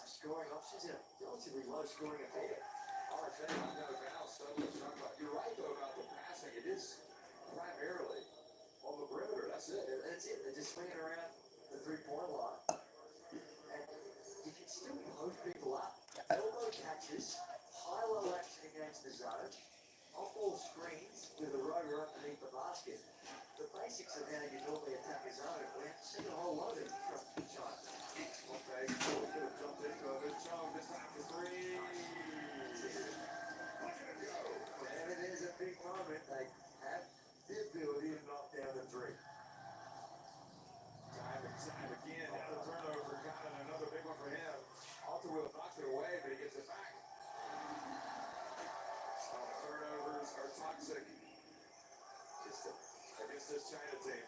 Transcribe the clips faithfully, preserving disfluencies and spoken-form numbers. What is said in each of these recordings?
Scoring options in a relatively low scoring affair. R F A, I've got a foul, so let's talk about, you're right, though, about the passing. It is primarily on the perimeter. That's it. That's it. They're just swinging around the three-point line. And you can still post people up. Elbow catches, high-low action against the zone. Off-ball screens with a rover underneath the basket. The basics of how you normally attack a zone. We haven't seen a whole lot of it from China. One fake, oh, he could have jumped into it, but Chong this time for three. Whenever there's a big moment, they have the ability to knock down the three. Time and time again, now the turnover, got another big one for him. Alta will knocks it away, but he gets it back. Turnovers are toxic. Just a, against this China team.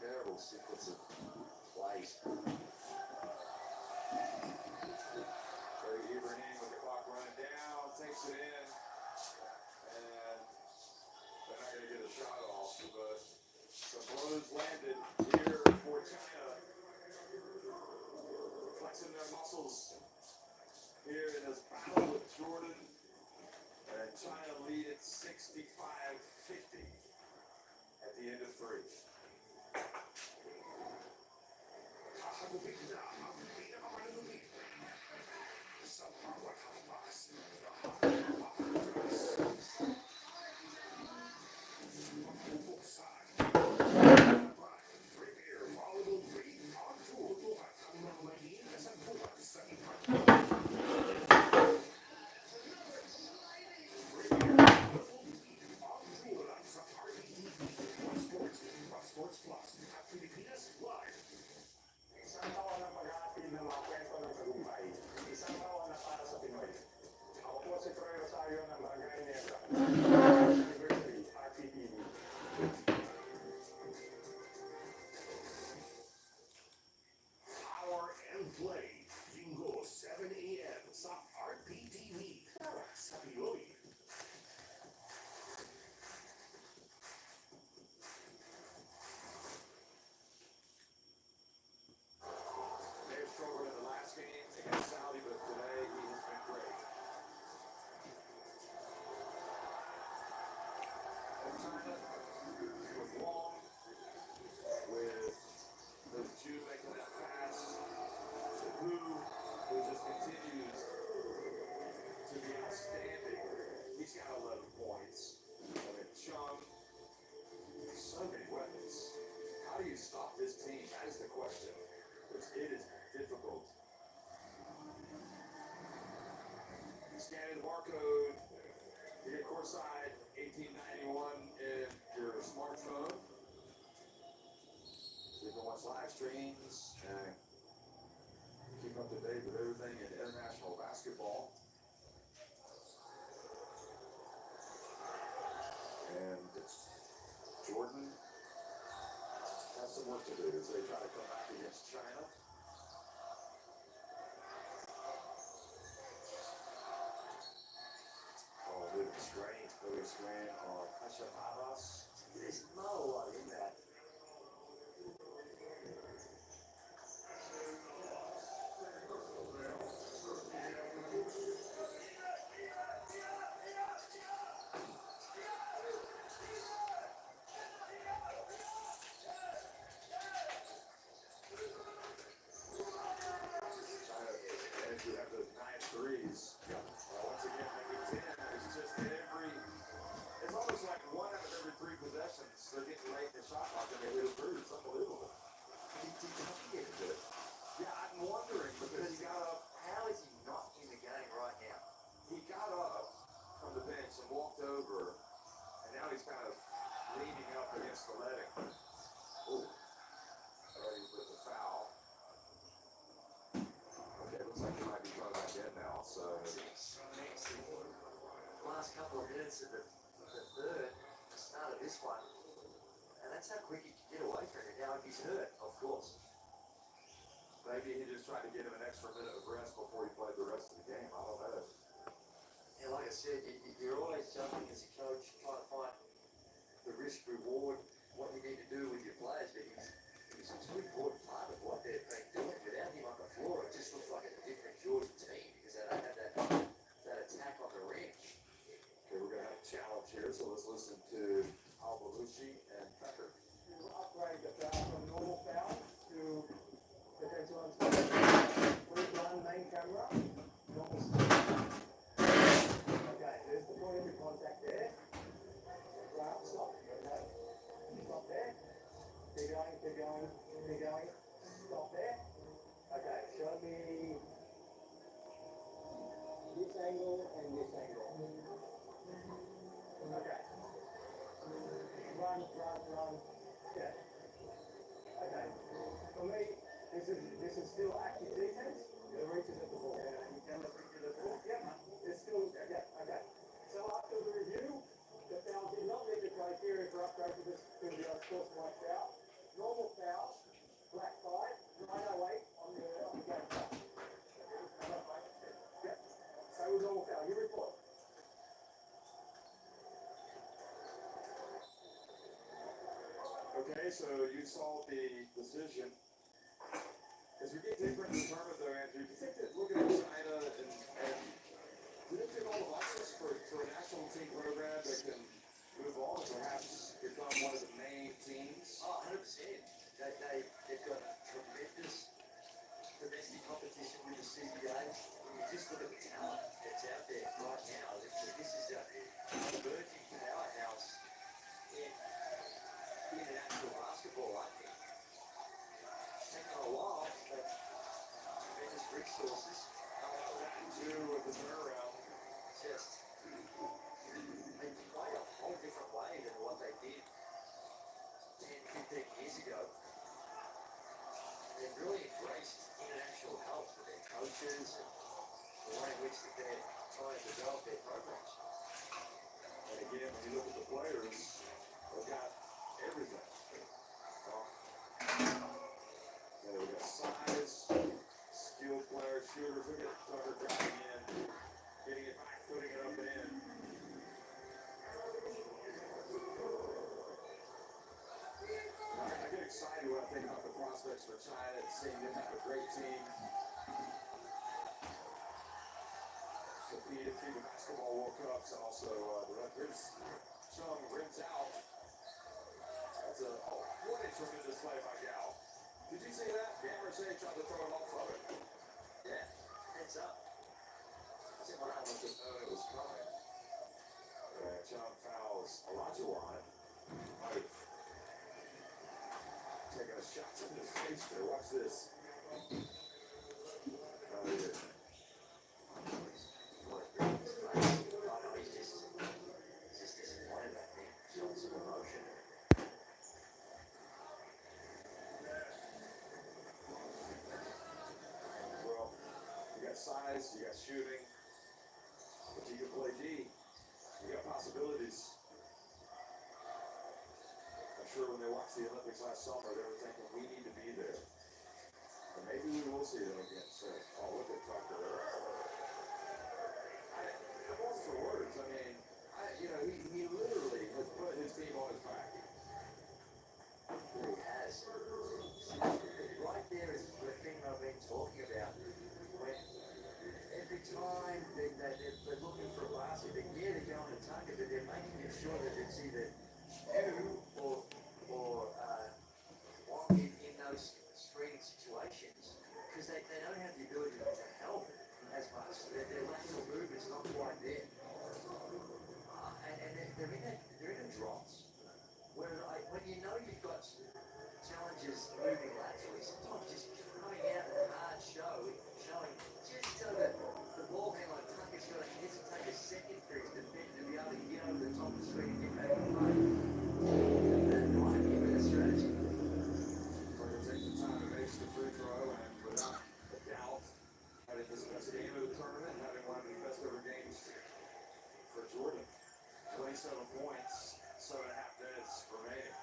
Terrible sequence of plays. Barry Ibrahim with the clock running down, takes it in, and they're not gonna get a shot off, but some blows landed here for China. Flexing their muscles here in this battle with Jordan. And China lead at sixty-five fifty at the end of three. Isang taon ng paghahatid ng mga kwento ng tagumpay. Isang taon na para sa Pinoy. Ako po si Troy Rosario ng Barangay Ginebra. Anniversary, R P T V. Power and Play, Linggo, seven a m sa R P T V. Para sa Pinoy. May have struggled in the last game against Saudi, but today he has been great. And China with Wong, with those two making that pass to Hu, who just continues to be outstanding. He's got eleven points. And then Chung, so many weapons. How do you stop this team? That is the question. It's, it is difficult. Scanning the barcode. You get Courtside eighteen ninety-one in your smartphone. You can watch live streams and keep up to date with everything in international basketball. And Jordan has some work to do as they try to come back against China. Oh, little screen, little screen on Kasha Abbas. There's not a lot in that. And if you have those nice threes, uh, once again, the ten is just every, it's almost like one out of every three possessions, they're getting late in the shot clock and they hit a three. It's unbelievable. Did, did Tucker get into it? Yeah, I'm wondering because he got up. How is he not in the game right now? He got up from the bench and walked over, and now he's kind of leaning up against the netting. Ooh, already with the foul. Okay, looks like he might be coming back in now, so. Last couple of minutes of the, the third, the start of this one, and that's how quick he could get away from it. Now, if he's hurt, of course. Maybe he just tried to give him an extra minute of rest before he played the rest of the game. I don't know. Yeah, like I said, you, you- you're always jumping as a coach, trying to find the risk reward, what you need to do with your players, but he's, he's a too important part of what they've been doing. Without him on the floor, it just So let's listen to Al Belushi and Tucker. To upgrade the foul from normal foul to potential unsubstantial. Please run main camera. Normal. Okay, there's the point of the contact there. Wow, stop. Okay. Stop there. Keep going, keep going, keep going. Stop there. Okay, show me this angle and this angle. Okay. Run, run, run. Yeah. Okay. For me, this is, this is still active defense. The reach is at the ball. Yeah, you can look at the ball. Yeah, it's still, yeah, okay. So after the review, the foul did not meet the criteria for upgrade to this, to the sports white foul. Normal foul, black five, nine oh eight on the, on the game clock. Yep. So normal foul. You report. Okay, so you saw the decision. As we get deeper into the tournament, though, Andrew, do you think that looking at China and, and do you think all the boxes for, for a national team program that can move on and perhaps become one of the main teams? Oh, hundred percent. They, they, they've got a tremendous domestic competition with the C B A. When you just look at the talent that's out there right now, this, this is a, an emerging powerhouse in, in international basketball, I think. It's taken a while, but tremendous resources. How about that? Two with the turnaround. Just, they play a whole different way than what they did ten, fifteen years ago. They've really embraced international help for their coaches and the way in which that they're trying to develop their programs. And again, when you look at the players, they've got everything. Well, yeah, we got size, skilled player, shooters. Look at Tucker driving in, getting it back, putting it up and in. I I get excited when I think about the prospects for China and seeing them have a great team. Compete at FIBA Basketball World Cups and also, uh, the Rutgers. Chung rims out. That's a, oh, what a tremendous play by Gao. Did you see that? Yammer Shea tried to throw it off of it. Yeah, heads up. I think Morales didn't know it was coming. Uh, Chung fouls Olajuwon. Might have taken a shot to the face there. Watch this. Oh, yeah. Well, you got size, you got shooting, but you can play D. You got possibilities. I'm sure when they watched the Olympics last summer, they were thinking, "We need to be there." And maybe we will see them again soon. Oh, look at Tucker. I, I'm lost for words. I mean, I, you know, he, he literally has put his team on his back. He has. Right there is the thing I've been talking about. When every time they, they, they're, they're looking for a basket, they, yeah, they're going to Tucker, but they're making it sure that it's either you or, or, uh, in, in those screening situations, 'cause they, they don't have the ability to help as much. Their, their lateral movement's not quite there. Uh, and, and they're, they're in a, they're in a drops. Where, like, when you know you've got challenges moving laterally, sometimes just coming out in a hard show, showing just so that the ball handler Tucker's got to hesitate a second for his defender to be able to get over the top of the screen and get back in play. That might be a better strategy. Tucker takes the time to make the free throw, and without a doubt, having his best game of the tournament, having one of his best ever games for Jordan. Twenty-seven points, seven and a half minutes remaining.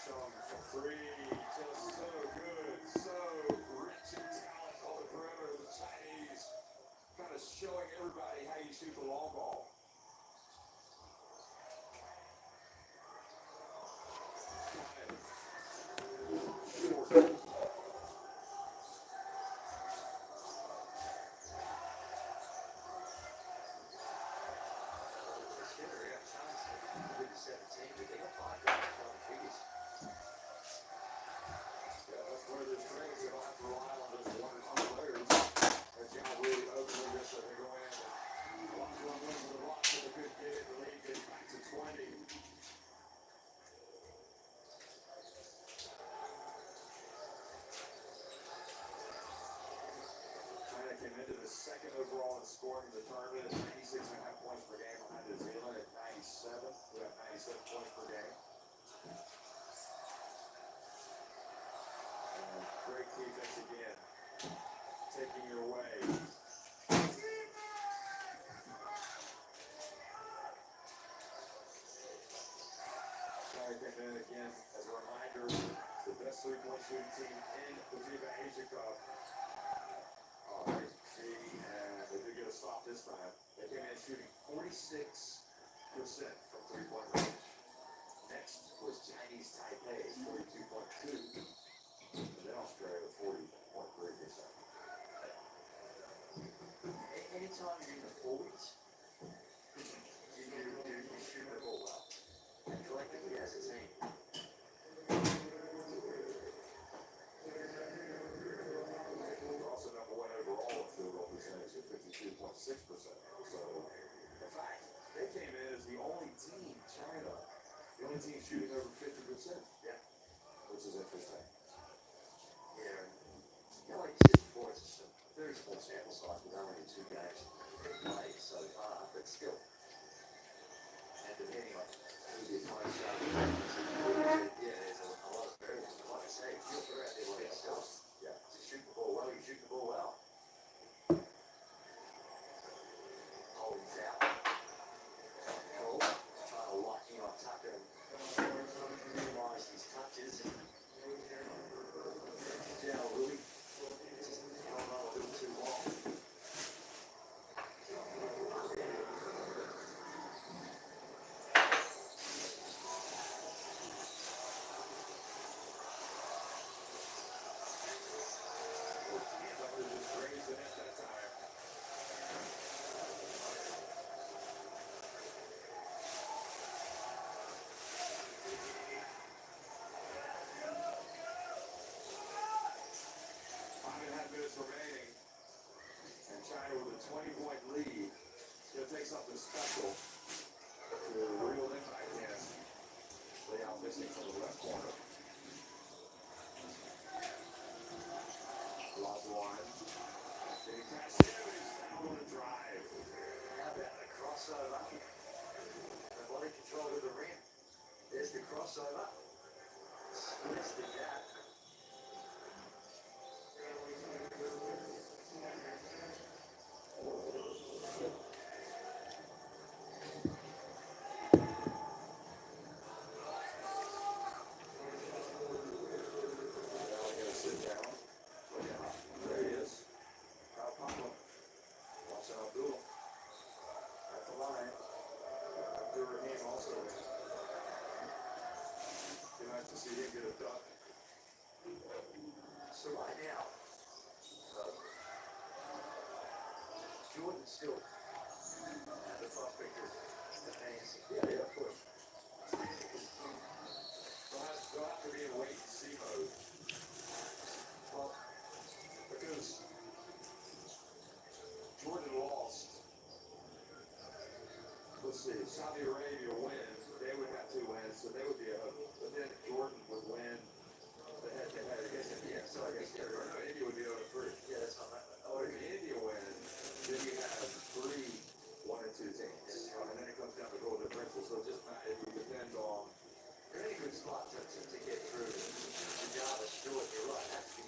Chung for three, just so good, so rich in talent on the perimeter. The Chinese kind of showing everybody how you shoot the long ball. Short. Points per game. And great defense again. Taking it away. Sorry, again, as a reminder, the best three-point shooting team in the FIBA Asia Cup. Oh, they, they, uh, they did get a stop this time. They came in shooting forty-six percent from three-point range. Next was Chinese Taipei, forty-two point two, and then Australia, forty point three percent. A-, anytime you're in the forties, you, you, you, you shoot the ball well. And collectively as a team. We're also number one overall in field goal percentage at fifty-two point six percent. So, in fact, they came in as the only team, China, the only team shooting over fifty percent. Yeah. Which is interesting. Yeah. You know, like, you see the boards and stuff. Very small sample size, but only two games they played so far, but still. And depending on who the opponent is, yeah, there's a, a lot of variables. But like I say, if you're throughout there like yourself, yeah, to shoot the ball well, you shoot the ball well. Holding foul. Cole trying to lock in on Tucker and minimize his touches. Five and a half minutes remaining. And China with a twenty-point lead. It's gonna take something special to reel them back in. They out missing from the left corner. Lost one. They pass it, but he's fouled on the drive. How about a crossover? The body control to the rim. There's the crossover. Splits the gap. There he is. Kyle Papa. Watch out, Abdul. At the line. Abdul Rahim also in. Be nice to see him get a dunk. So right now, uh, Jordan still has the prospect of advancing. Yeah, yeah, of course. They'll have, they'll have to be in wait and see mode. Well, because Jordan lost. Let's see, if Saudi Arabia wins, they would have two wins, so they would be a, but then Jordan would win the head-to-head against India. So I guess Saudi Arabia would be zero to three. Yeah, that's not bad. Oh, if India wins, then you have three one and two teams. And then it comes down to goal differential, so it just, it would depend on They're in a good spot to, to, to get through. Regardless, Stewart, you're right. That's the,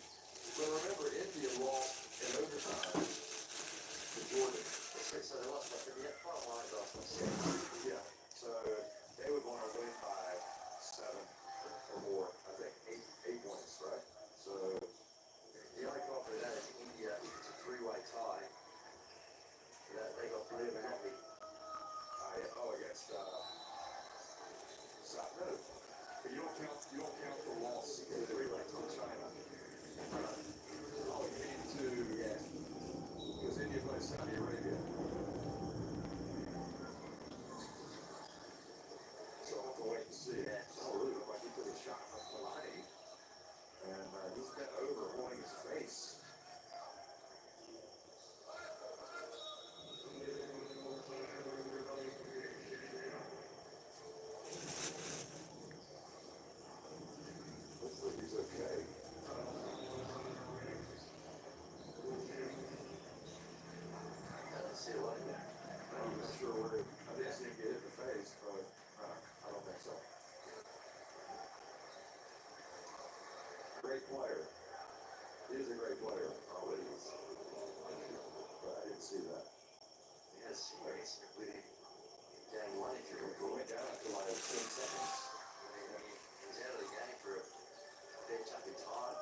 well, remember, India lost in overtime to Jordan. So they lost by, yeah, bottom line, they lost by six. Yeah. So they would want to win by seven or more. I think eight, eight points, right? So the only problem with that is India, it's a three-way tie. That they got blown out. I, oh, against, uh, Sa-, no. But you don't count, you don't count the loss in the three-way tie with China. Oh, you mean to, yeah. Because India plays Saudi Arabia. So I'll have to wait and see. Yeah. Oh, really? Looked like he took a shot from Kalani. And, uh, he's bent over, holding his face. Hopefully he's okay. I'm not sure where, I didn't see him get hit in the face, but, uh, I don't think Great player. He is a great player. Always. But I didn't see that. He had a similar incident with him in game one. If you recall, went down after like ten seconds. I mean, he was out of the game for a fair chunk of time.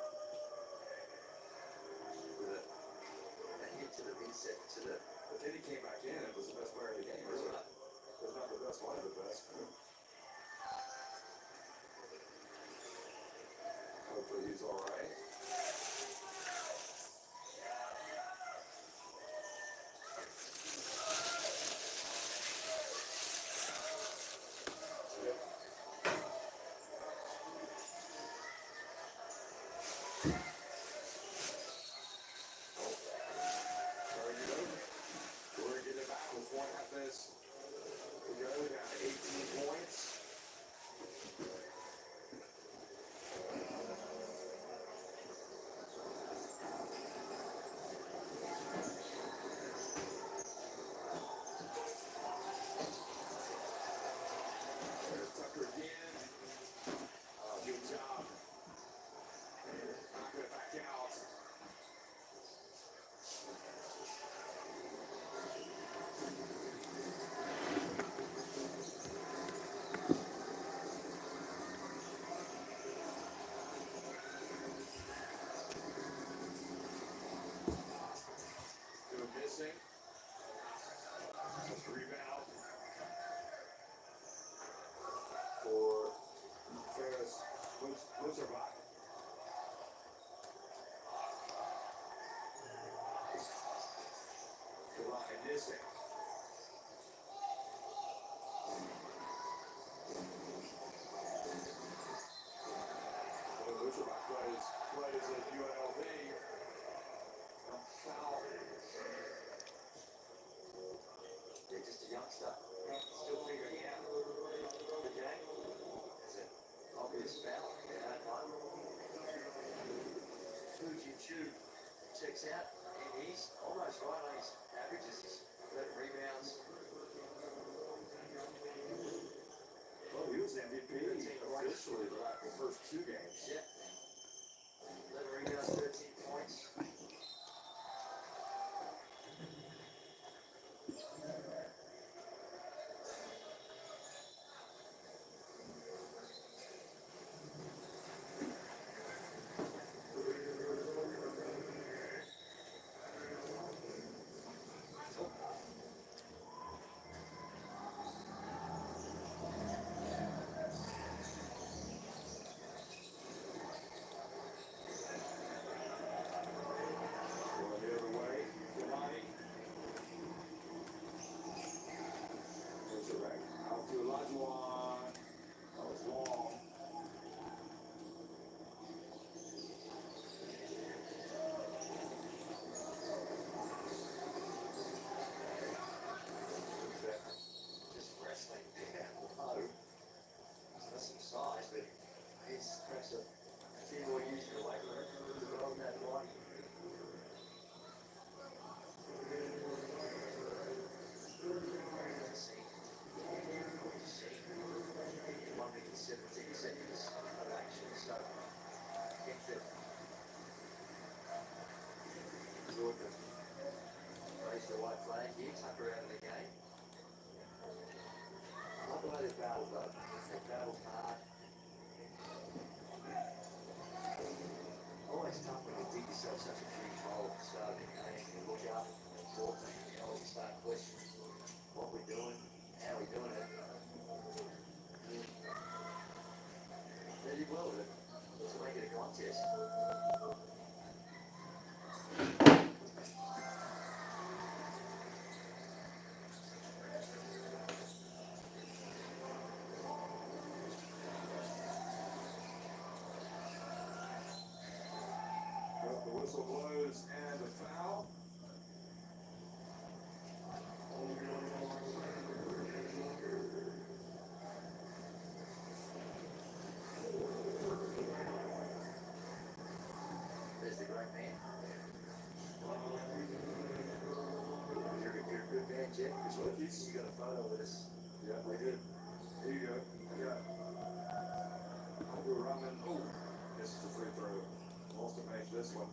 With a, a hit to the midsection, to the... But then he came back in and was the best player in the game, wasn't he? Right. If not the best, one of the best. Hopefully he's all right. We're gonna get it back with one half minutes to go, down eighteen points. There's Tucker again. Uh, good job. Knock it back out. Still missing. Rebound for Ferris Mutz-, Mutzerbach. Come on, and this thing. Mutzerbach plays, plays at U N L V. Foul. They're just a youngster, still figuring out the game. There's an obvious foul. Yeah, that one. Fuji Chu checks out, and he's almost right on his averages. Eleven rebounds. Well, he was M V P officially the la-, the first two games. Yeah. Eleven rebounds, thirteen points. Going the other way. Kimani. Puts it back out to Olajuwon. That was long. Just wrestling down low. He's got some size, but he's perhaps a few more years in the weight room to develop that body. One minute, seventeen seconds of action, so I think that Jordan raised the white flag here, Tucker out of the game. I love the way they battled, though. They battled hard. Always tough when you dig yourself such a huge hole. So, you know, you can look up and talk, and you always start questioning what we're doing, how we're doing it. They did well with it. To make it a contest. Well, the whistle blows and a foul. There's the great man. You're, you're a good man, Jeff. Because look, you, you got a photo with us. Yeah, we did. There you go. Yeah. Abdul Rahman. Oh, this is a free throw. Supposed to make this one.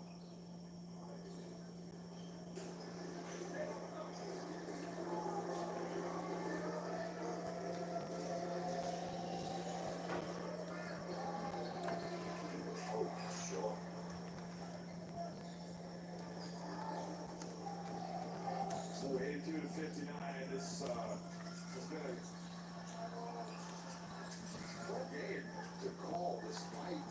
Oh, sure. So eighty-two to fifty-nine, this, uh, has been a full game to call despite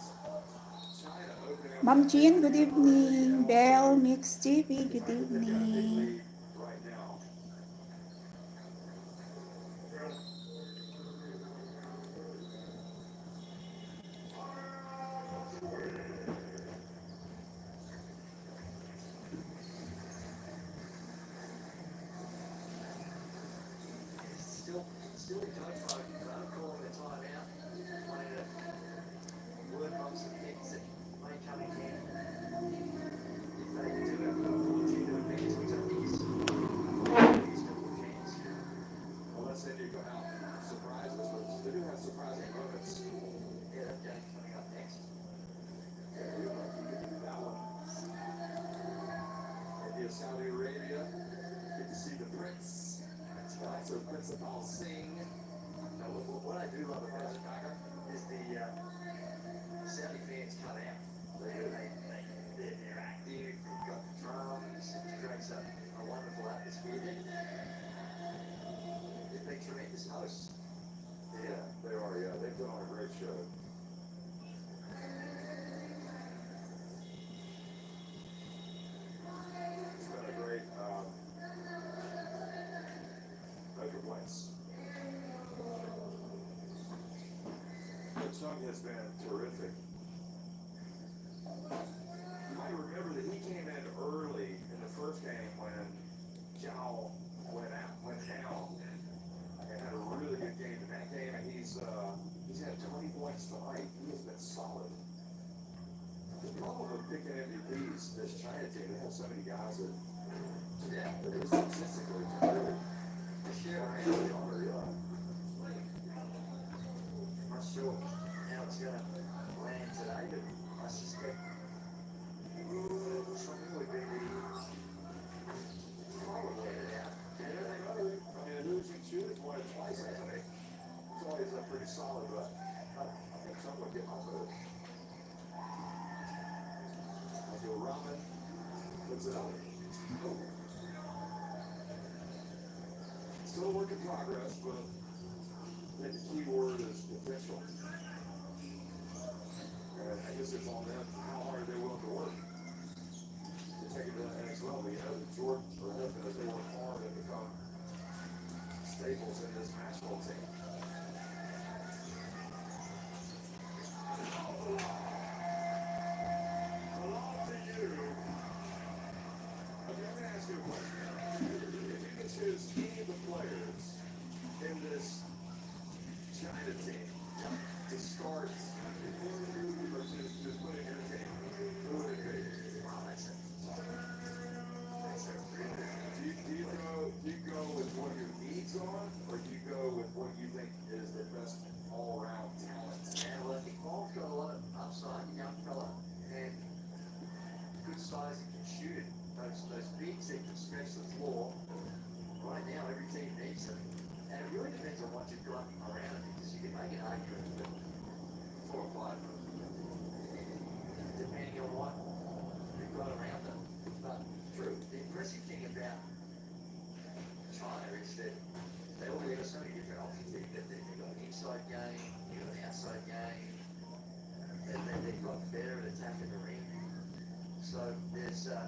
China opening up. Ma'am Jean, good evening. Bell Mix T V, good evening. Right now. Still, still in control. They're calling a timeout. Playing a word amongst the kids that may come in hand if they do have a fourteen to advance, which I think is, is double chance. Well, let's say you come out and surprise us, but they do have surprising moments. Yeah, that game's coming up next. That one. Maybe a Saudi Arabia. Good to see the Prince. That's right, so Prince of Singh. Now, what, what, what I do love about it is the, uh, Saudi fans come out. They, they, they, they're, they're active, they've got the drums, it creates a, a wonderful atmosphere. They've been tremendous hosts. Yeah, they are, yeah. They put on a great show. It's been a great, um, no complaints. The Chung has been terrific. You might remember that he came in early in the first game when Zhao went out, went down, and had a really good game in that game. And he's, uh, he's had twenty points tonight. He has been solid. The problem with picking M V Ps, this China team, they have so many guys that, yeah, that are statistically just really flying out of the yard. I'm not sure how it's gonna land today, but I suspect Chung would be the probably out. You never know. I mean, a losing shoe is one or twice, I think. It's always, uh, pretty solid, but I, I think Chung would get off of it. Michael Rahman puts it up. Still a work in progress, but I think the key word is potential. And I guess it's on them. How hard are they willing to work to take it to that next level? You know, the Jordan or Hilton, as they work hard and become staples in this national team. Belong to you. Okay, I'm gonna ask you a question. If you could choose any of the players in this China team to start before the move, or just, just put in your team, who would it be? Wow, that's a, that's a really, do you, do you go, do you go with what your needs are, or do you go with what you think is the best all-around talent? Yeah, well, I think Paul's got a lot of upside, young fella, and good size and can shoot it. Those, those bigs that can stretch the floor. Right now, every team needs them. And it really depends on what you've got around it, because you can make an argument for four or five, depending on what you've got around them. But true, the impressive thing about China is that they all, they've got so many different options. They've got, they've got an inside game, you've got an outside game. They, they, they've got better at attacking the ring. So there's, uh,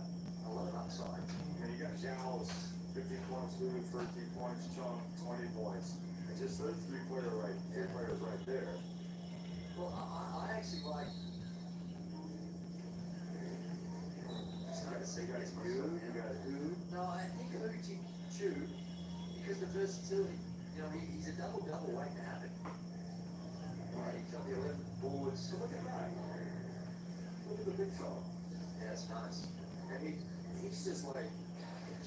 a lot of upside. And you got Zhao's fifteen points, Hu thirteen points, Chung twenty points. And just those three player right, three players right there. Well, I, I, I actually like. It's hard to say. You got Hu, you got Hu. No, I think Hu Jin Chu, because the versatility, you know, he, he's a double-double waiting to happen. Right, he's got the eleven boards. So look at that. Look at the big fella. Yeah, it's nice. And he, he's just like a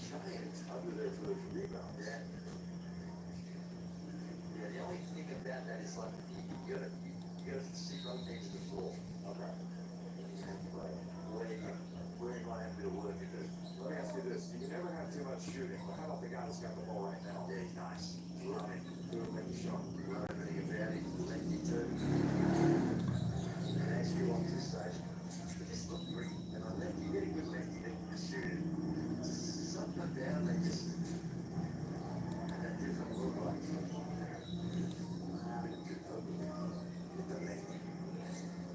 giant under there for those rebounds. Yeah. Yeah, the only thing about that is, like, you, you gotta, you, you gotta see both ends of the floor. Okay. Right. He's got the ball right now. Yeah, he's nice. Love it. Good, make the shot. Love it, make it bad. Lefty too. Nice, you want this side. Just look green. And I think you get a good lefty, they can just shoot it. Something down, they just, that different look like. Hit the lefty.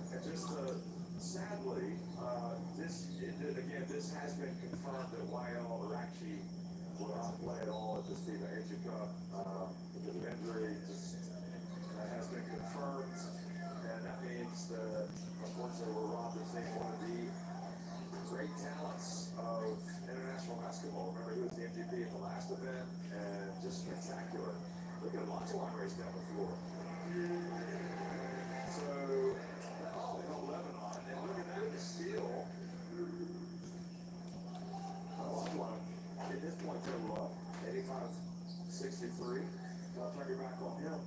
And just, uh, sadly, uh, this, it, it- again, this has been confirmed that Y L Arakci will not play at all at the FIBA Asia Cup, uh, because of injury. Just, that has been confirmed, and that means that, unfortunately, we're robbed of seeing one of the great talents of international basketball. Remember, he was the M V P at the last event, and just spectacular. Look at Alonzo on race down the floor. So, oh, they help Lebanon, and look at that steal. Alonzo on, at this point, too low. Eighty-five sixty-three. I'll turn your back on him.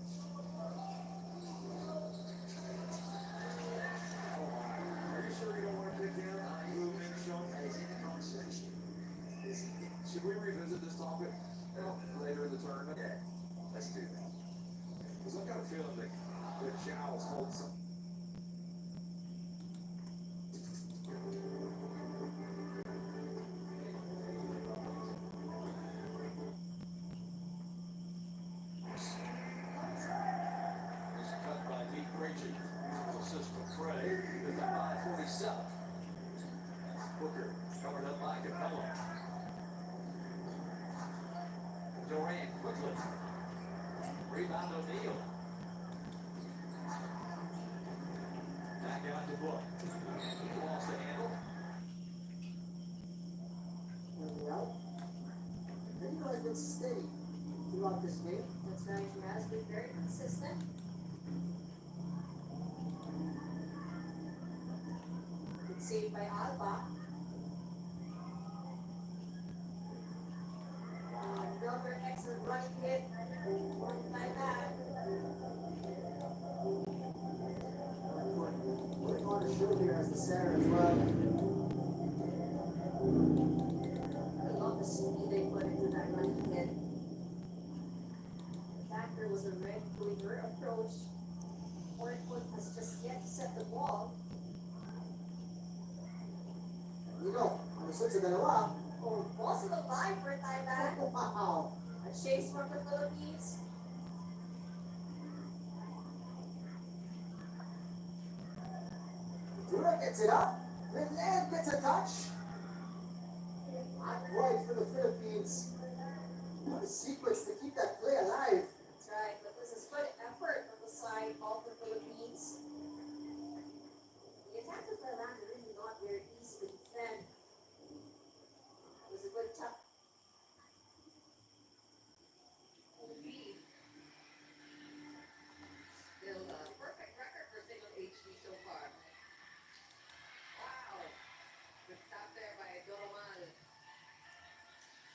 Oh, my. Are you sure you don't want to pick him? Lou Minchon? Should we revisit this topic, uh, later in the tournament? Yeah, let's do that. Because I've got a feeling that, that Jao's holding some. It's cut by Pete Frazier. Assist for Frey. With the five forty-seven. Booker covered up by Capela. Durant quickly. Rebound O'Neal. Back out to Book. He lost the handle. O'Neal. O'Neal has been steady throughout this game. That's right, he has been very consistent. Good save by Alba. Another excellent running hit. Like that. Putting on a show here as the center as well. I love the speed they put into that running hit. In fact, there was a red quiver approach. Portland has just yet to set the ball. Danilo, malusot sa dalawa. Oh, ball sa babae for a tie back. Wow. A chase from the Philippines. Dura gets it up. Belen gets a touch. Not quite for the Philippines. What a sequence to keep that play alive. That's right, but this is good effort on the side of the Philippines. The attack of Thailand really not very easy to defend. It was a good touch. Still a perfect record for single H D so far. Wow! Good stop there by Doromal.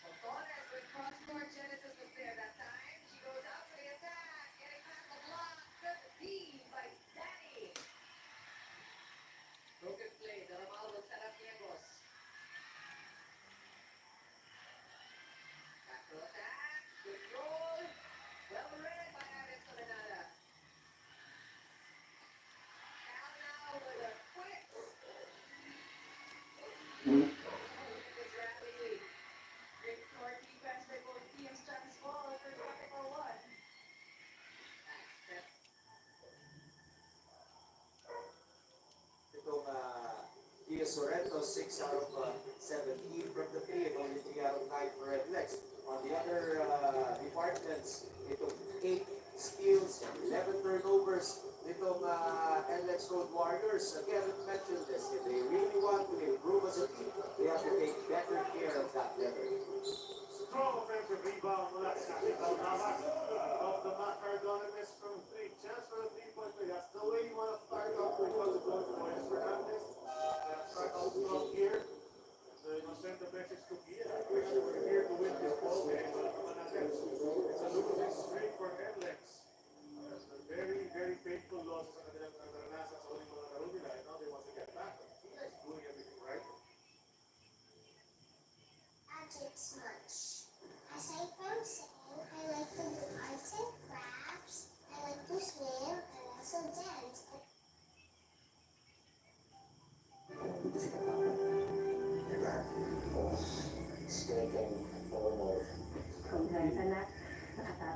Sotones with cross court. Genesis was there that time. She goes out for the attack. Getting past the block. Good feed by Danny. Broken play. Doromal will set up Niegos. Back to attack. Good roll. Well read by Alex Solenada. Foul now with a quick. It was rapidly. Victor defense by both teams. Chance ball. Three pocket for one. Nice. Itong, ah, Kia Sorrento, six out of, ah, seventeen from the field, only three out of nine for N L E X. On the other, ah, departments, itong eight steals, eleven turnovers, itong, ah, N L E X Road Warriors. Again, I mentioned this, if they really want to improve as a team, they have to take better care of that level. Strong offensive rebound mula sa Capital Navas of the Mac Cardona Miss from three. Chance for a three-point play. That's the way you wanna start off with the good boys for Fernandez. Kaya start out strong here. So you must send the message to Kia. We're here to win this ball game. Wala pa man natin. It's a losing streak for N L E X. That's a very, very painful loss sa kanilang naranasan sa huling mga laro nila. And now they want to get back. But Kia is doing everything right. Magic Smudge. Aside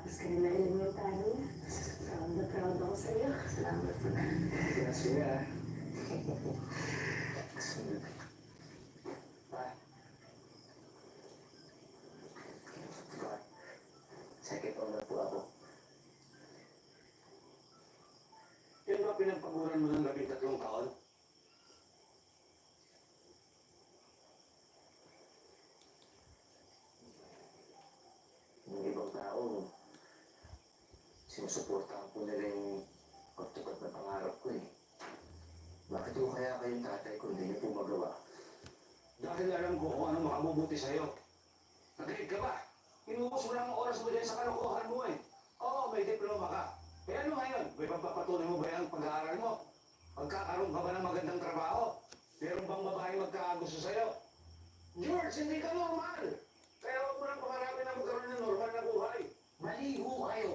Kaya na rin yung taro. Proud na proud ako sa'yo. Salamat po na. Gracias, ah. Pa. Pa. Second owner po ako. Yan ba pinagpaguran mo ng labing tatlong taon? Yung ibang tao, sinusuportahan ko nila yung pagtupad ng pangarap ko eh. Bakit ko kaya kayong tatay ko hindi niyo po magawa? Dahil alam ko kung anong makabubuti sa'yo. Nag-grade ka ba? Inubos mo lang ang oras mo dyan sa kalokohan mo eh. Oo, may diploma ka. Eh ano ngayon? May pagpapatuloy mo ba yung pag-aaral mo? Magkakaroon ka ba ng magandang trabaho? Meron bang babae magkakagusto sa'yo? George, hindi ka normal! Kaya huwag mo nang pangarapin na magkaroon ng normal na buhay. Mali ho kayo.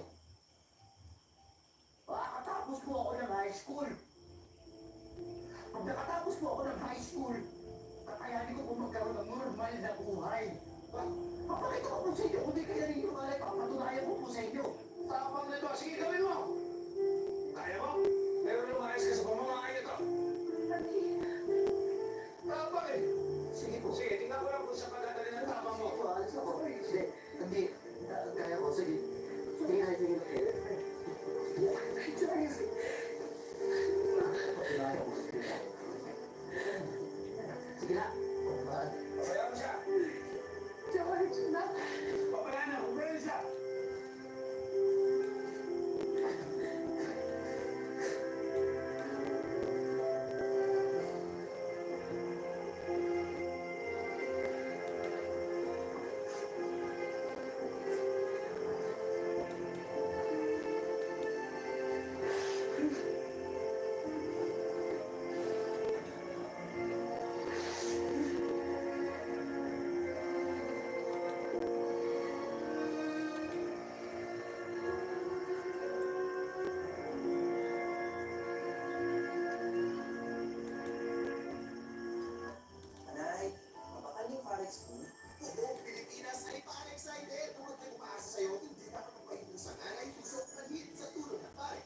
Makakatapos po ako ng high school. Pag nakatapos po ako ng high school, kakayanin ko po magkaroon ng normal na buhay. Pa- Papakita ko po sa inyo kung di kaya ninyo kaya, papatunayan ko po sa inyo. Tapang nito, sige, gawin mo! Kaya mo? Pero lumayas ka sa pamamahay na to. Tapang eh! Sige po. Sige, tingnan ko lang kung sa pagdadali ng tapang mo. Sige po, alis ako. Sige. Hindi. Ka- Kaya ko, sige. Sige na, sige na. Sige na. Pabayaan mo siya. George, na. Pabayaan na, pabayaan siya. Anay, mabakal yung Forex mo? Oo, Pilipinas, ay pa excited! Kung may umaasa sa'yo, hindi ka kapagpahindusan. Anay, puso, panit sa tulong ng pare.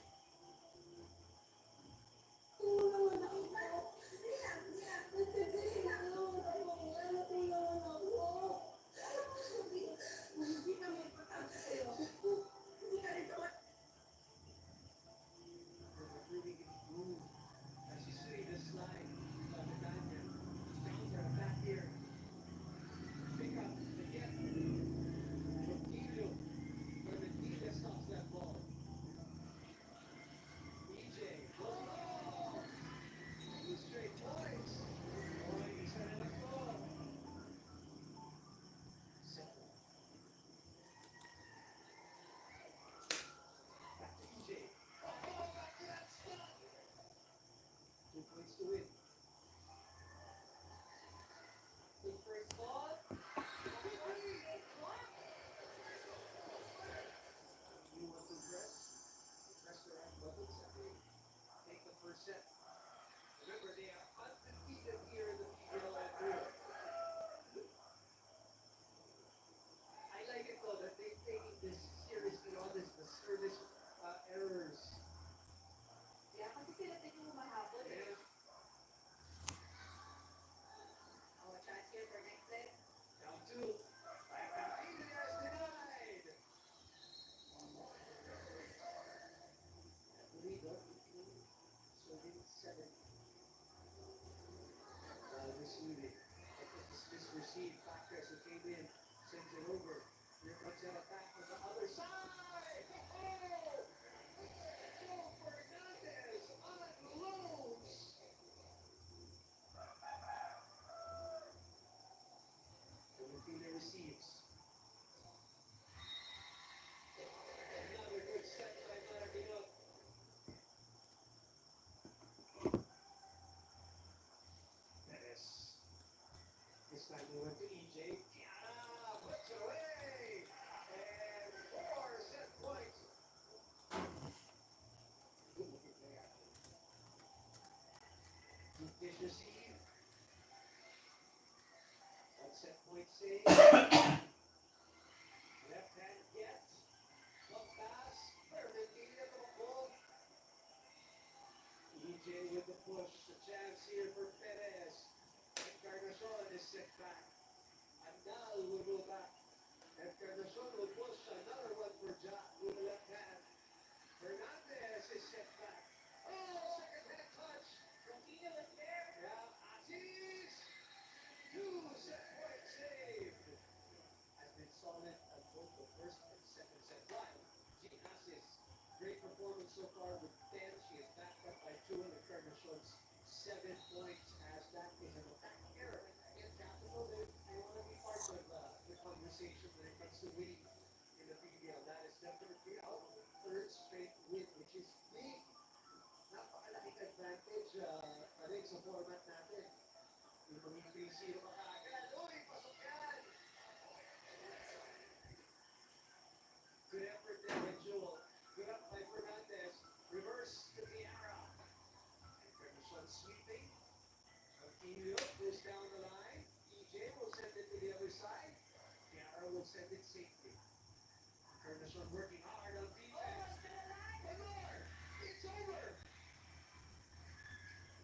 Two points to win. The first ball. You want to press? Press the right buttons and they take the first set. Remember, they are undefeated here in the P P L Tour. I like it though that they taking this seriously, all this, the service, uh, errors. Yeah, kasi sila din yung humahabol eh. Yeah. Oh, chance here for next set. Down two. Back to India is denied. Lead up. So, seven. While receiving, I think this, this receive, Packers who came in, sends it over. Here comes an attack from the other side. Oh! Joe Fernandez unloads. Filipino receives. Another good set by Marabinot. Perez. This time we went to E J. Tiana puts it away. And four set points. Good dish receive. One set point save. Left hand get. But With the push, a chance here for Perez. Encarnacion is set back. Andal will go back. Encarnacion will push another one for Jack with the left hand. Hernandez is set back. Oh, second hand touch. Coutinho is there. Yeah, Aziz. Two set point save. Has been solid on both the first and second set. While Jean Aziz, great performance so far with ten. She is backed up by two, and Encarnacion's seven points, as that is an attack error. Again, Capital, they, they want to be part of uh, the conversation when it comes to winning in the P D L. That is definitely our third straight win, which is big. Napakalaking advantage uh, pa rin sa format natin. Yung maging three zero ka kaagad. Uy, pasok yan! Good effort there by Jewel. Good up by Fernandez. Reverse to Tiara. Encarnacion sweeping. Coutinho goes down the line. E J will send it to the other side. Tiara will send it safely. Encarnacion working hard on defense. One more! It's over!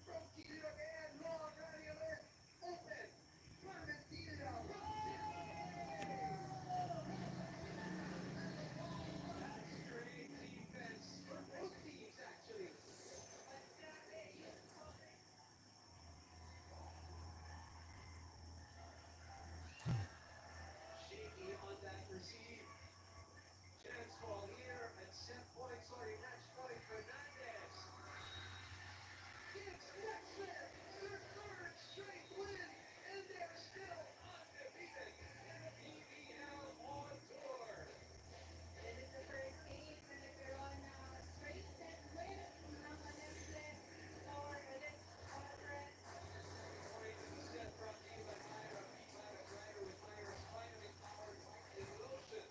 From Kilir again, long rally alert. Open. Clementino. That's great defense for both teams, actually. Shaky on that receive. Chance ball here at set point, sorry, match point, Fernandez. Gives Texas their third straight win, and they're still undefeated in the P B L on tour. This is the first game na nagkaroon ng straight set win ng Alexis Tower Elite Conference. Sorry, two set brought to you by Myra, P five Rider with Myra's vitamin powered lotion.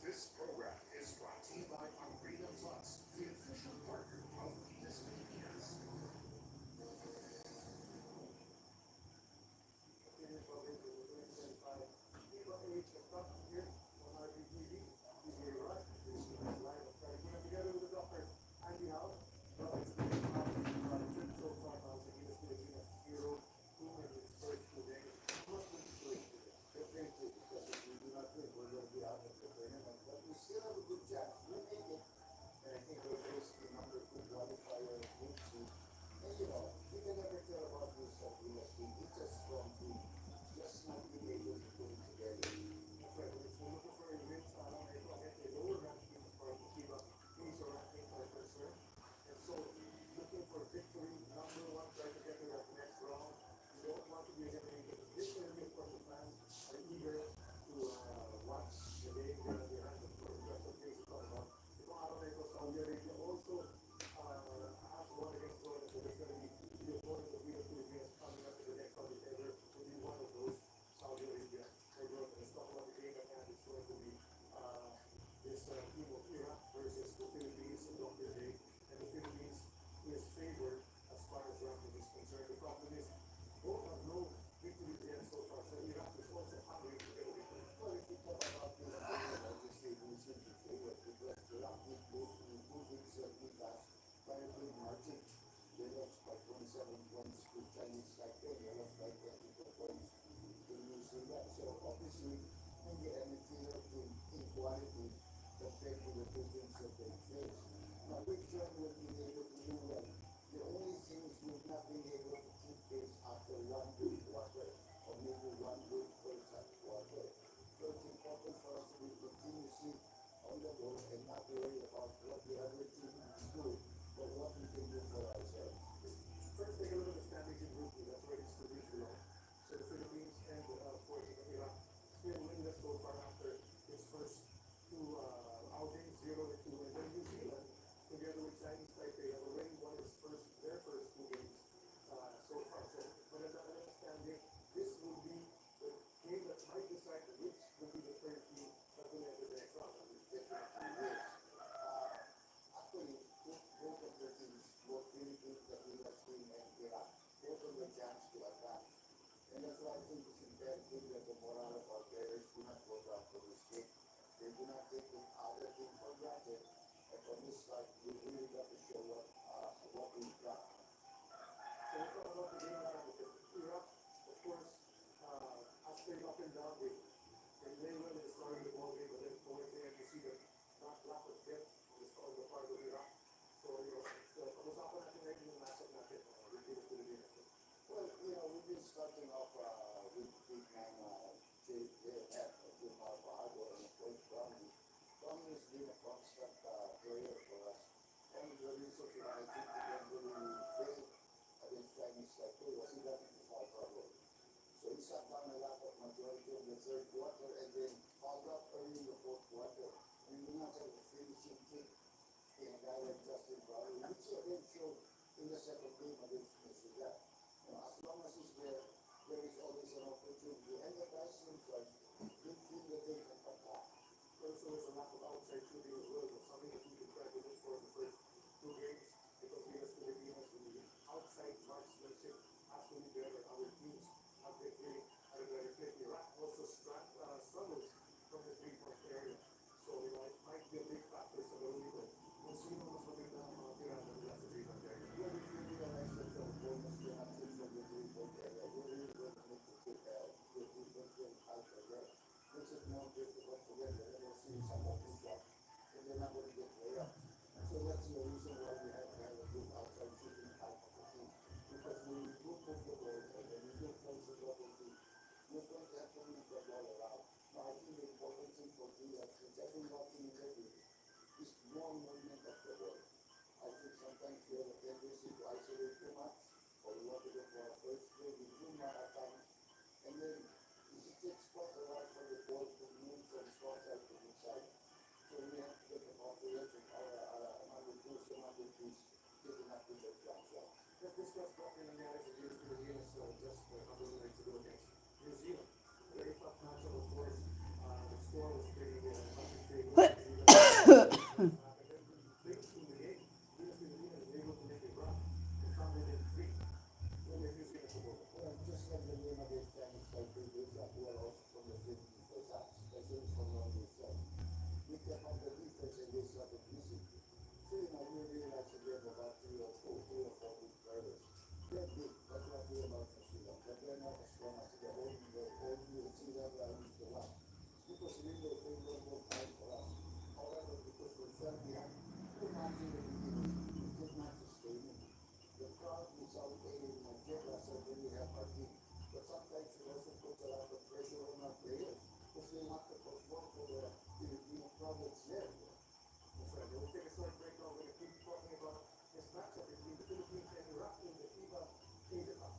This program is brought to you by Arena Plus, the official partner of Pinas Pilipinas. Opinion Public for the twenty twenty-five Viva Asia Cup here on R P T V, T V Rush, live at Caribuna, together with the Doctor Andy Howe. Well, it's been a fun trip so far, uh, sa Gilas Pilipinas, zero two in its first two games. Not good first two games. Definitely, because if we do not win, we're gonna be out of the tournament. But we still have a good chance. We'll make it. And I think we'll face the number two qualifier, Fiji. And, you know, we can never tell about this, uh, Gilas team. It's a strong team. Just not being able to put it together. That's right. We're looking for a win. Sana may ito against a lower ranked team as far as FIBA teams or rankings are concerned. And so, looking for victory, number one, try to get to that next round. We don't want to be eliminated. This early, of course, the fans are eager to, uh, watch the game. They're, they're, of course, that's what things talk about. Itong araw na ito, Saudi Arabia also, uh, has won against Jordan. So there's gonna be the opponent of the Philippines coming up in the next round, if ever, will be one of those, Saudi Arabia or Jordan. Let's talk about the game at hand. It's going to be, uh, this, uh, team of Iraq versus the Philippines on Doctor Day. And the Philippines is favored as far as ranking is concerned. The problem is, both have no victories yet so far. So Iraq is also hungry to get a victory. Well, if you talk about this, obviously, we should be favored because Iraq did go through two weeks of defense by a good margin. They lost by twenty-seven points to Chinese Taipei. They lost by twenty-two points to New Zealand. So obviously, hindi inferior team in quality compared to the two teams that they faced. Now, which one will be able to do well? The only thing is we've not been able to keep pace after one good quarter, or maybe one good first half quarter. So it's important for us to be continuously on the ball and not worry about what the other team is doing, but what we can do for ourselves. First, take a look at the standings in Group B. That's where these two teams belong. So the Philippines and, uh, of course, Iraq still do not take the other thing for granted. And from this side, we really got to show what, uh, what we've got. So we're talking about the game that happened with Iraq. Of course, uh, as played up and down, they, they play well in the start of the ball game, but then towards the end, you see the lack, lack of depth on the, on the part of Iraq. So, you know, so, pag-usapan natin ngayon yung matchup natin, uh, with Venus Pilipinas. Well, you know, we've been starting off, uh, with big man, uh, J F, Jomar Fajardo, and of course, Brownie. Brownie has been a constant, uh, player for us. One of the reasons why I think we don't really fail against Chinese side too was he got into foul trouble. So he sat down a lot of majority of the third quarter and then fouled up early in the fourth quarter. And we not have a finishing kick in a guy like Justin Brownie, which he again showed in the second game against Nigeria. You know, as long as he's there, there is always an opportunity. And the guys themselves, they feel that they can attack. Also, there's a lack of outside shooting as well. That's something that we've been trying to look for in the first two games. Because we as Filipinos, we outside marksmanship has to be better. Our teams have been really, are very quick. Iraq also strat-, uh, struggles from the three-point area. So, you know, it might be a big factor sa laro nito kung sino mas maganda ang mga tirada nila sa three-point area. Well, if you realize that the opponents cannot shoot from the three-point area, you really don't need to shoot, uh, the three-point area out there. Makes it more difficult to get the other team some open shot, and they're not gonna get layups. So that's the reason why we have to have a good outside shooting type of a team. Because when we do move the ball, and when we do force the double team, we're going to have to move the ball around. Now, I think the important thing for D F, which I've been watching lately, is more movement of the ball. I think sometimes we have a tendency to isolate too much, or we want to go for our first play, we do more at times, and then it takes quite a while for the ball to move from strong side to weak side. So we have to get the confidence of our, our, our other two, some other teams, taking up the jump shot. Let's discuss what nangyari sa Venus Pilipinas, uh, just a couple of minutes ago against New Zealand. Very tough matchup, of course. Uh, the score was pretty, uh, much in favor of New Zealand. Late in the game, Venus Pilipinas was able to make a run and come within three when they used it as a goal. Well, just like the game against Chinese side, they, they shot well also from the field in the first half, especially from around the side. We kept up the defense and they started missing. So, you know, you realize again about three or four, three or four good players. They're big. That's what we about New Zealand. But they're not as strong as the old, the old New Zealand I used to watch. Because we were favorable time for us. However, because we fell behind too much in the beginning, we could not sustain it. The crowd in South Korea, in Nigeria, certainly help our team. But sometimes it also puts a lot of pressure on our players because they want to perform for the Filipino crowd that's there. That's right. We'll take a short break now. We're gonna keep talking about this matchup between the Philippines and Iraq in the FIBA Asia Cup.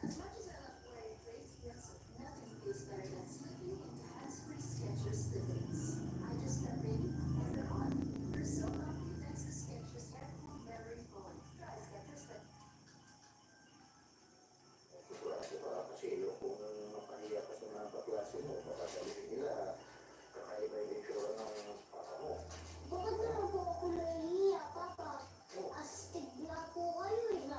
As much as I love wearing crazy heels, nothing feels better than slipping into hands-free Skechers Slip-ins. I just step in and they're on. They're so comfy thanks to Skechers Air Cool Memory Foam. Try Skechers Slip. Sigurado ka kasi yung kung mapahiya ka sa mga kaklase mo, baka sabihin nila, kakaiba yung itsura ng papa mo. Bakit naman po ako nahihiya, Papa? Oh. Astig nga po kayo eh.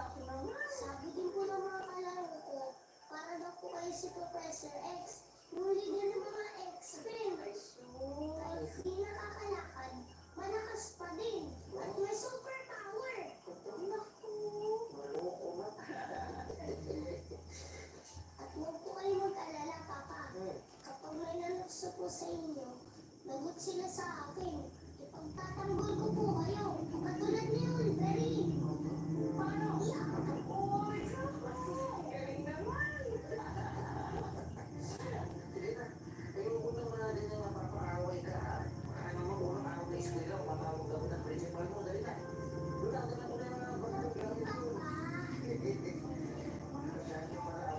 Sabi din po ng mga kalaro ko, para daw po kayo si Professor X. Yung leader ng mga X-Men. Kahit di nakakalakad, malakas pa din. At may superpower. Naku. Maloko man. At huwag po kayo mag-alala, Papa. Hmm. Kapag may nanukso po sa inyo, lagot sila sa akin. Ipagtatanggol ko po kayo, katulad ni Wolverine. Parang, yeah. Oh my God! Galing naman! Ayoko ng mga ganyan napapaaway ka, ha? Baka naman ulo ako sa eskwela, matawag ako ng principal mo. Dali na. Doon na, doon na, doon na, doon na, doon na. Papa! Masyado para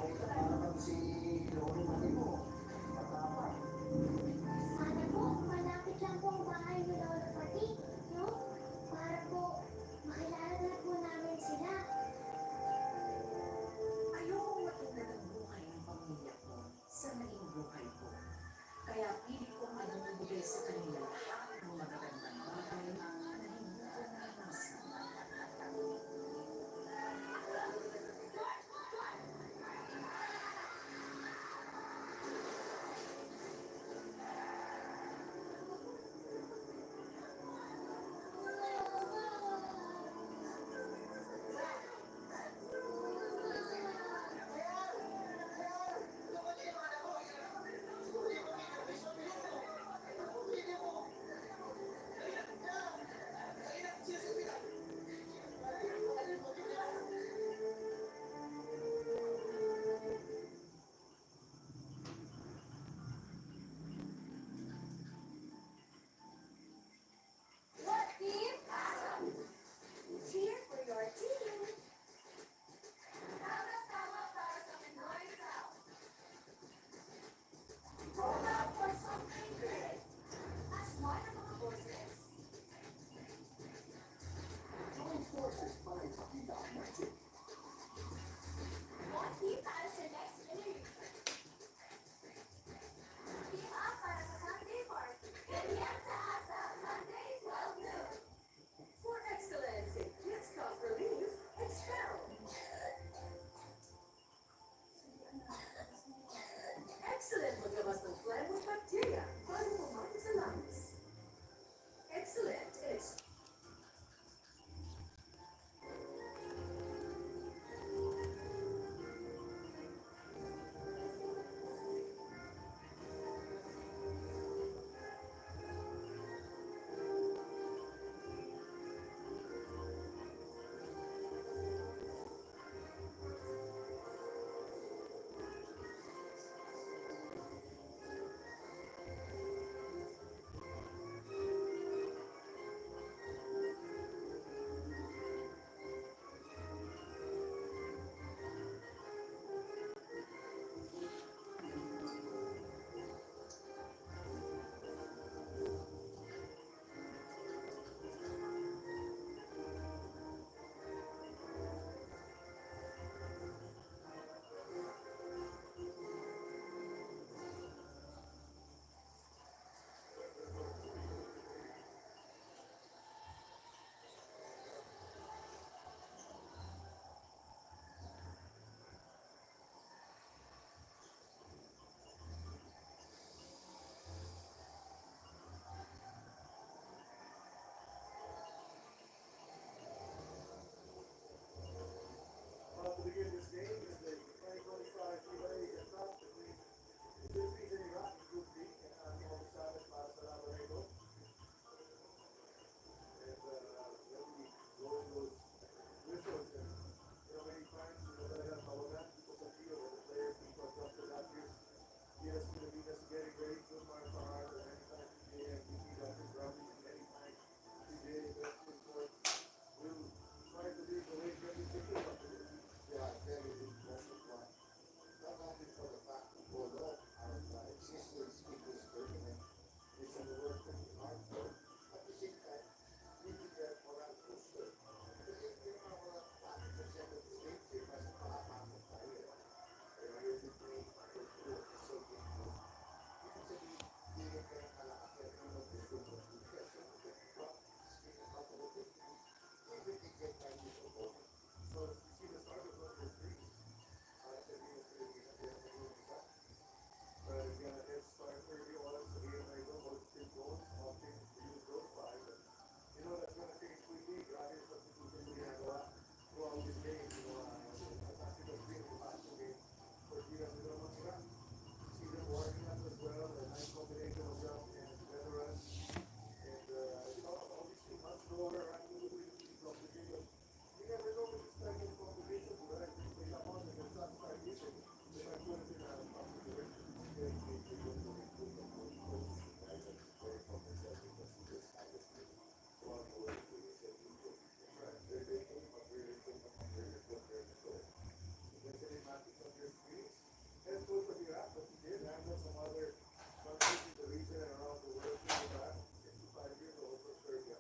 Some other countries in the region and around the world. Think about it. Sixty-five years old from Serbia.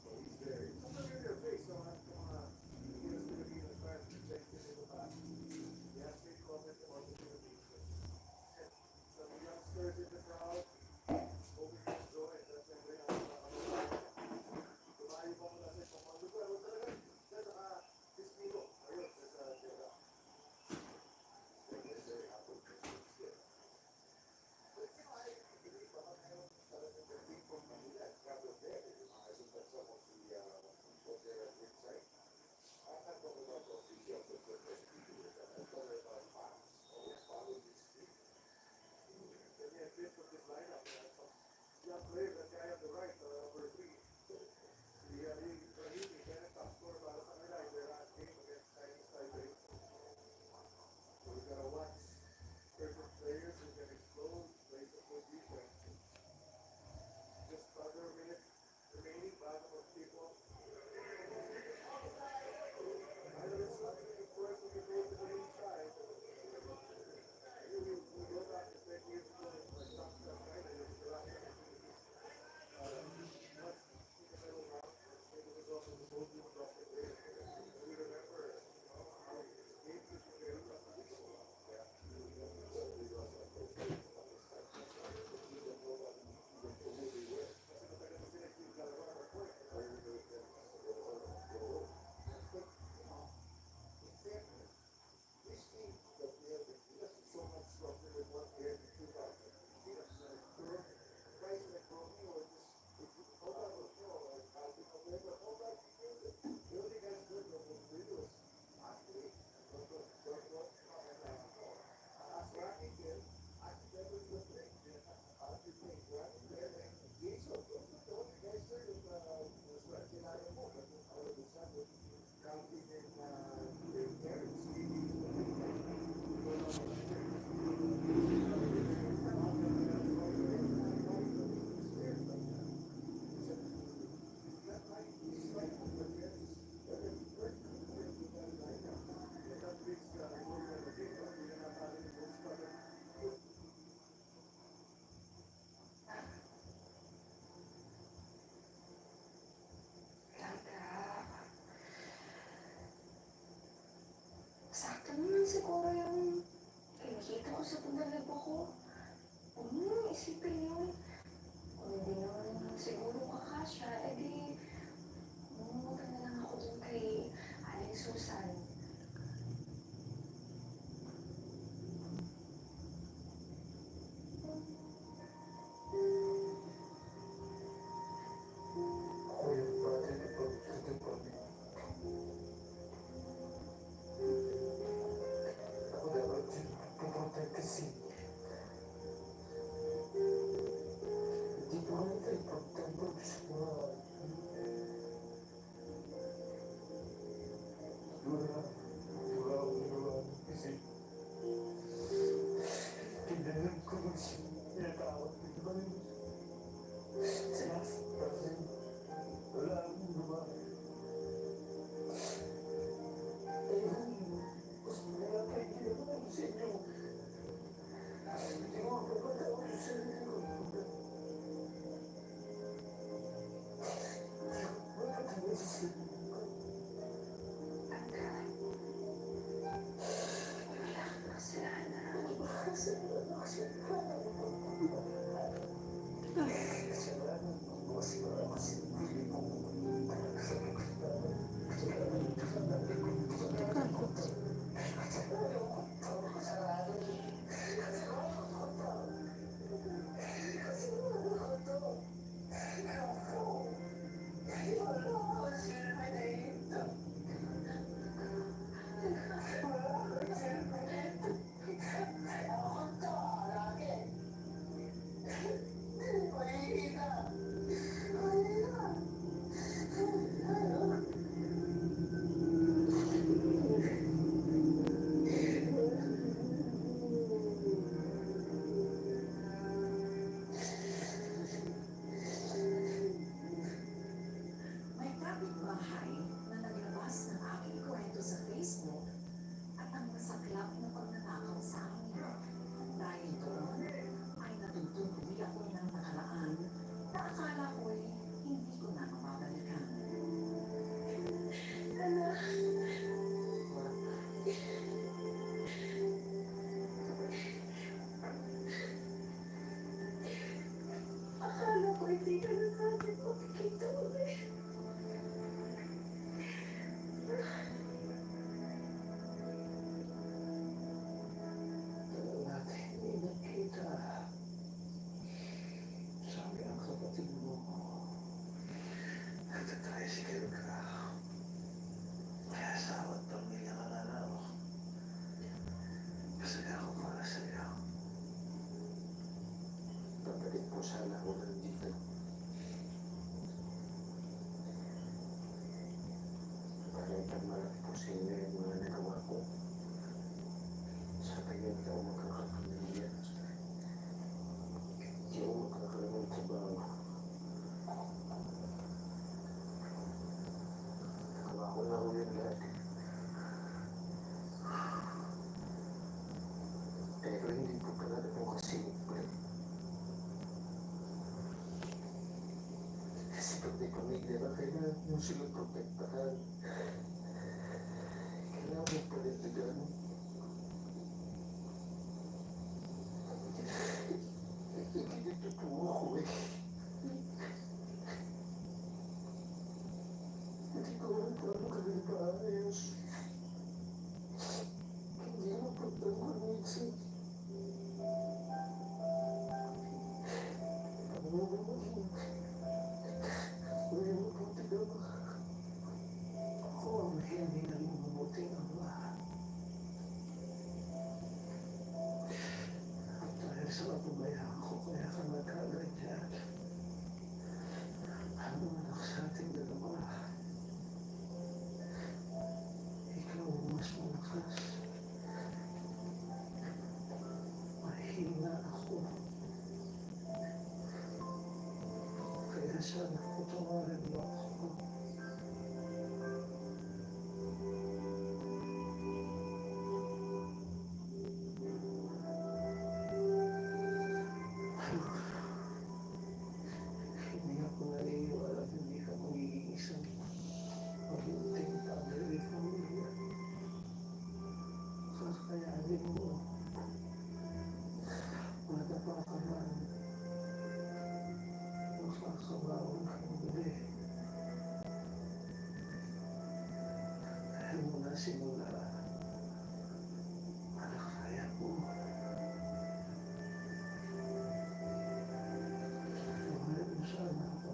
So he's there. He's familiar with their face, so I'm, come on. He was gonna be in the France for Thanksgiving in the past. He has made comments about the Philippines. Some youngsters in the crowd, hoping to enjoy it. That's why they are, uh, lumayo pa muna sa ibang mga lugar. Huwag talaga, dyan naka-, Espino, ayun, sa, sa, sa, Sakto naman siguro yung kinikita ko sa pagdalagwa ko. Huwag mo nang isipin yun. Kung hindi naman siguro kakasya, edi mangungutang na lang ako dun kay Aling Susan. Ako yung brother ni Pagkita Pagkita. Ako dapat yung pupunta kasi. Hindi ko rin tayo pagtambag sa mga Sana ako nandito. Para ipagmalaki ko sa inyo yung mga nagawa ko. Sa ngayon, di ako makakapamilya. Di ako makakaroon ng trabaho. Nagawa ko na ho yun lahat. Pero hindi ko talaga po kasi Kasi pag may pamilya na, kailangan mo sila protektahan. Kailangan mo panindigan. Hindi totoo ako eh. Hindi ko alam paano kami maayos. Hindi mo pagtanggol minsan. Ako ang hindi naging mabuting ama. At dahil sa kapabayaan ko, kaya ka nagkaaganyan. Ang anak sa ating dalawa. Ikaw ang mas malakas. Mahina ako. Kaya sana patawarin mo ako. Hindi ako naniniwala hindi ka magiging isang mabuting tatay ng pamilya. Kakayanin mo. Bata pa ka man. Makakabaon ka ng gabi. Dahil mula simula, anak kaya ko. Mahal mo sana ako.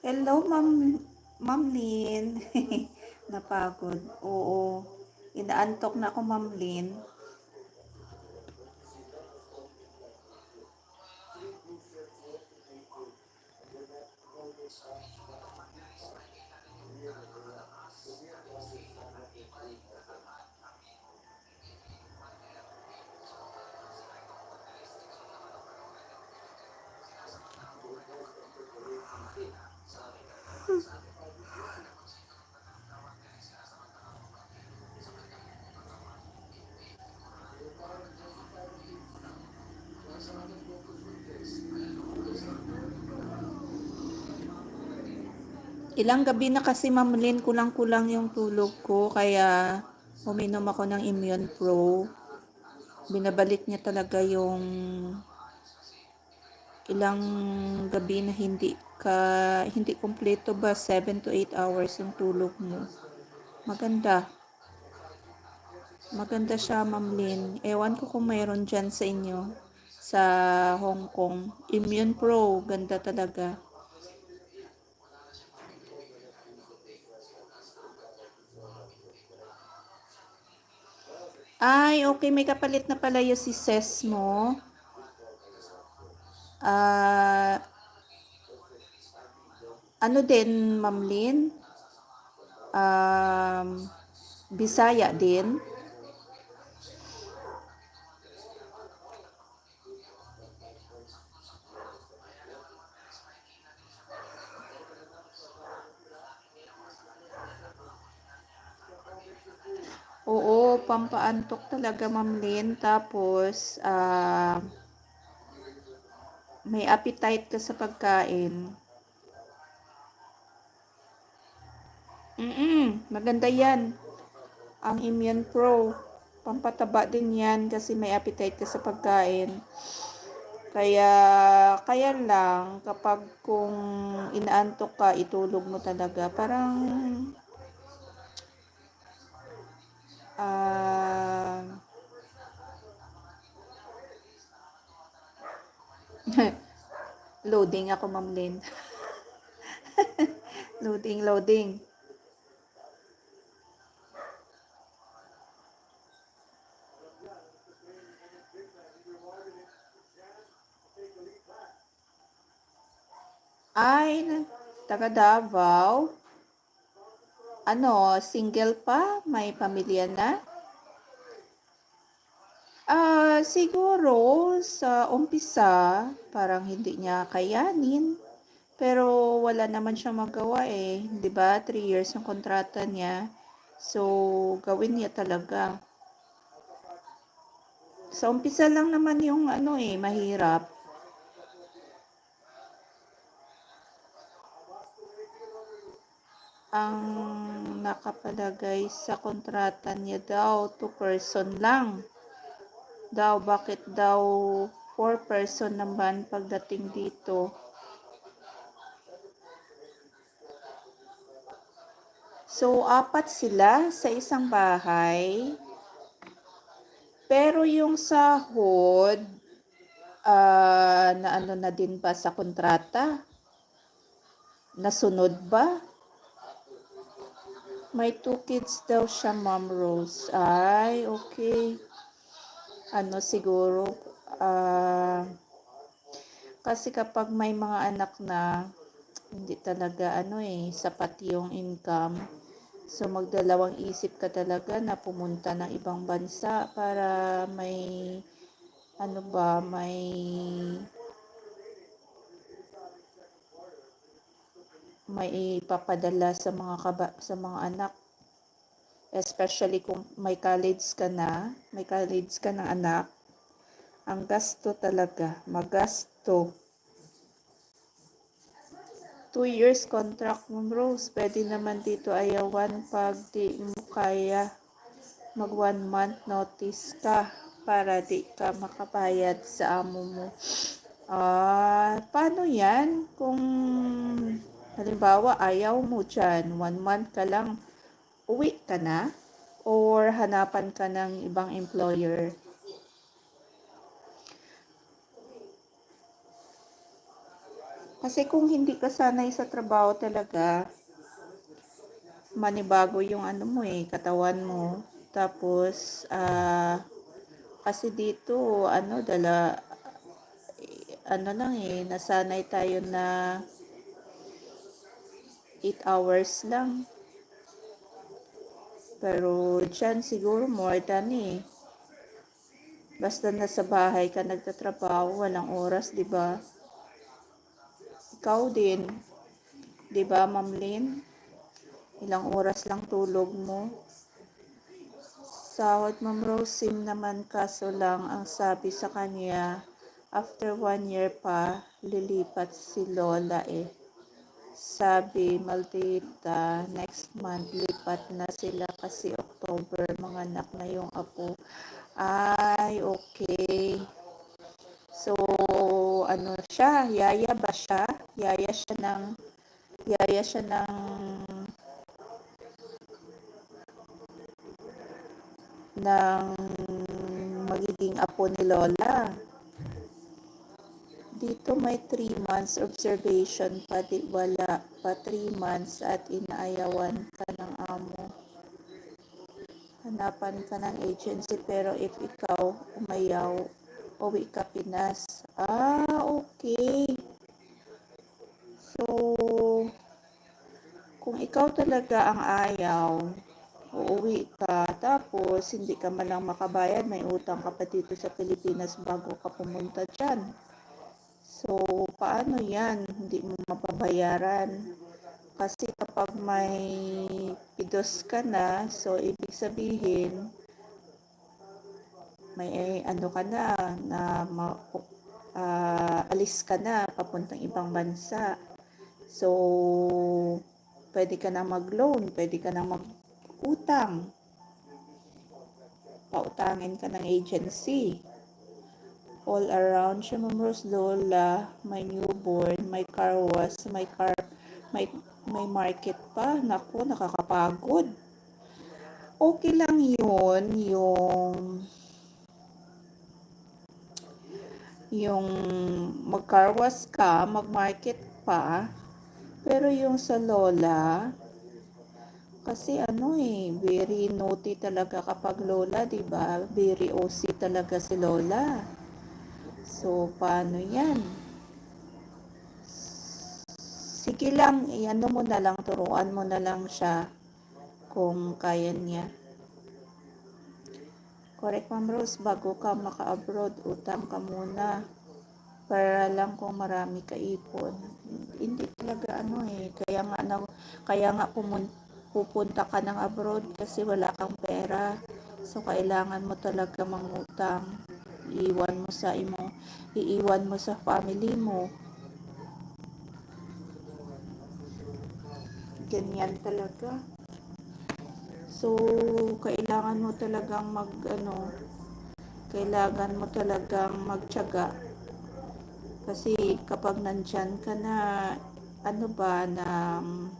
Hello, Ma'am, Ma'am Lynn. Napagod. Oo. Inaantok na ako, Ma'am Lynn. Ilang gabi na kasi, Ma'am Lynn, kulang-kulang yung tulog ko, kaya uminom ako ng Immune Pro. Binabalik niya talaga yung ilang gabi na hindi ka, hindi kompleto ba, seven to eight hours yung tulog mo. Maganda. Maganda siya, Ma'am Lynn. Ewan ko kung mayroon dyan sa inyo, sa Hong Kong. Immune Pro, ganda talaga. Ay, okay. May kapalit na pala yung si Ses mo. Ah, ano din, Ma'am Lynn? Um, Bisaya din? Oo, pampaantok talaga, Ma'am Lynn. Tapos, ah, may appetite ka sa pagkain. Mm, maganda yan. Ang Immune Pro, pampataba din yan kasi may appetite ka sa pagkain. Kaya, kaya lang, kapag kung inaantok ka, itulog mo talaga. Parang, ah, loading ako, Ma'am Lynn. Loading, loading. Ay, na-, taga Davao. Ano, single pa? May pamilya na? Ah, siguro sa umpisa, parang hindi niya kayanin. Pero wala naman siyang magawa eh. 'Di ba? Three years yung kontrata niya. So, gawin niya talaga. Sa umpisa lang naman yung ano eh, mahirap. Ang nakapalagay sa kontrata niya daw, two person lang. Daw, bakit daw four person naman pagdating dito? So, apat sila sa isang bahay. Pero yung sahod, ah, na ano na din ba sa kontrata? Nasunod ba? May two kids daw siya, Ma'am Rose. Ay, okay. Ano siguro, ah, kasi kapag may mga anak na, hindi talaga, ano eh, sapat yung income. So, magdalawang isip ka talaga na pumunta ng ibang bansa para may, ano ba, may, may ipapadala sa mga kaba-, sa mga anak. Especially kung may college ka na, may college ka ng anak, ang gasto talaga, magasto. Two years contract, Ma'am Rose, pwede naman dito ayawan pag di mo kaya. Mag one month notice ka para di ka makabayad sa amo mo. Ah, paano yan? Kung halimbawa, ayaw mo dyan, one month ka lang, uwi ka na? Or hanapan ka ng ibang employer? Kasi kung hindi ka sanay sa trabaho talaga, manibago yung ano mo eh, katawan mo. Tapos, ah, kasi dito, ano, dala, ano lang eh, nasanay tayo na eight hours lang. Pero dyan siguro more than eh. Basta nasa bahay ka nagtatrabaho, walang oras, di ba? Ikaw din, di ba, Ma'am Lynn? Ilang oras lang tulog mo? Sahod, Ma'am Rose, same naman, kaso lang ang sabi sa kanya, after one year pa, lilipat si Lola eh. Sabi, Maldita, next month lipat na sila kasi October, manganak na yung apo. Ay, okay. So, ano siya? Yaya ba siya? Yaya siya ng, yaya siya ng, ng magiging apo ni Lola. Dito may three months observation pa, di wala pa three months at inaayawan ka ng amo. Hanapan ka ng agency, pero if ikaw umayaw, uwi ka Pinas. Ah, okay. So, kung ikaw talaga ang ayaw, uuwi ka, tapos hindi ka man lang makabayad, may utang ka pa dito sa Pilipinas bago ka pumunta dyan. So, paano yan? Hindi mo mababayaran. Kasi kapag may pidos ka na, so ibig sabihin, may ano ka na, na ma-, ah, alis ka na papuntang ibang bansa. So, pwede ka na mag-loan, pwede ka na mag-utang. Pautangin ka ng agency. All around siya, Ma'am Rose, Lola, may newborn, may car wash, may car, may, may market pa. Naku, nakakapagod. Okay lang yun, yung, yung mag-car wash ka, mag-market pa. Pero yung sa Lola, kasi ano eh, very naughty talaga kapag Lola, di ba? Very O C talaga si Lola. So, paano yan? Sige lang, iano mo na lang, turuan mo na lang siya kung kaya niya. Correct, Ma'am Rose, bago ka maka-abroad, utang ka muna. Para lang kung marami ka ipon. Hindi talaga ano eh. Kaya nga, na, kaya nga pumun-, pupunta ka ng abroad kasi wala kang pera. So, kailangan mo talaga mangutang. Iiwan mo sa imo, iiwan mo sa family mo. Ganyan talaga. So, kailangan mo talagang mag, ano, kailangan mo talagang magtiyaga. Kasi kapag nandyan ka na, ano ba, na, um,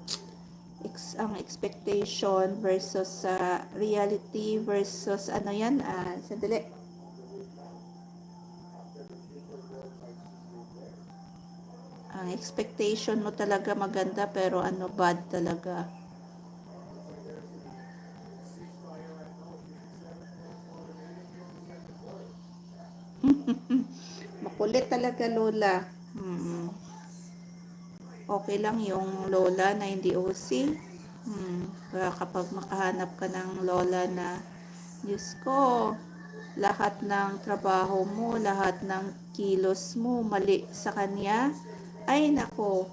ex-, ang expectation versus sa reality versus, ano yan, ah, sandali. Ang expectation mo talaga maganda, pero ano, bad talaga. Makulit talaga, Lola. Mm. Okay lang yung Lola na hindi O C. Hmm. Kaya kapag makahanap ka ng Lola na, Diyos ko, lahat ng trabaho mo, lahat ng kilos mo, mali sa kanya. Ay, nako.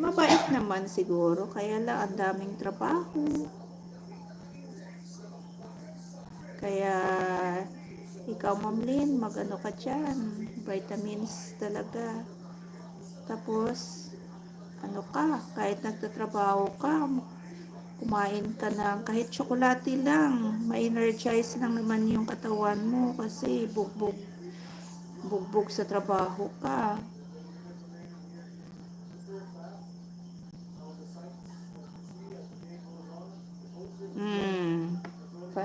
Mabait naman siguro, kaya lang ang daming trabaho. Kaya, ikaw, Ma'am Lynn, mag-ano ka dyan, vitamins talaga. Tapos, ano ka, kahit nagtatrabaho ka, kumain ka ng kahit tsokolate lang, ma-energize lang naman yung katawan mo kasi bugbog, bugbog sa trabaho ka.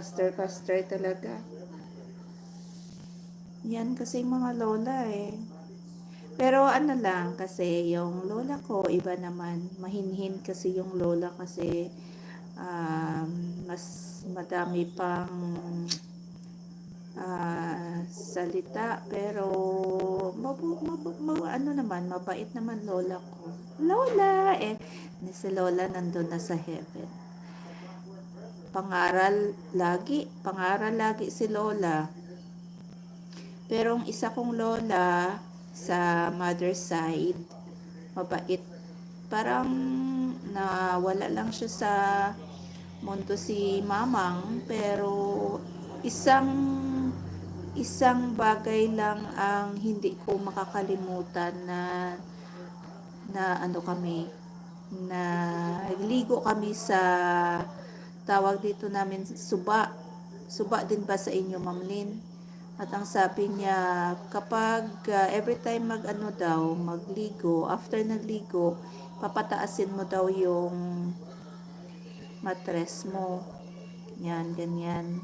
Pastor-pastor talaga. Yan kasi mga lola eh. Pero ano lang, kasi yung lola ko, iba naman. Mahinhin kasi yung lola kasi, um, mas madami pang, ah, salita. Pero mabu-, mabu-, ma-, ano naman, mabait naman lola ko. Lola! Eh, ni si lola nandun na sa heaven. Pangaral lagi, pangaral lagi si lola. Pero ang isa kong lola sa mother side, mabait. Parang nawala lang siya sa mundo si mamang, pero isang, isang bagay lang ang hindi ko makakalimutan na, na ano kami, na nagligo kami sa, tawag dito namin, suba. Suba din ba sa inyo, Ma'am Lynn? At ang sabi niya, kapag, ah, every time mag-ano daw, magligo, after nagligo, papataasin mo daw yung matres mo. Yan, ganyan.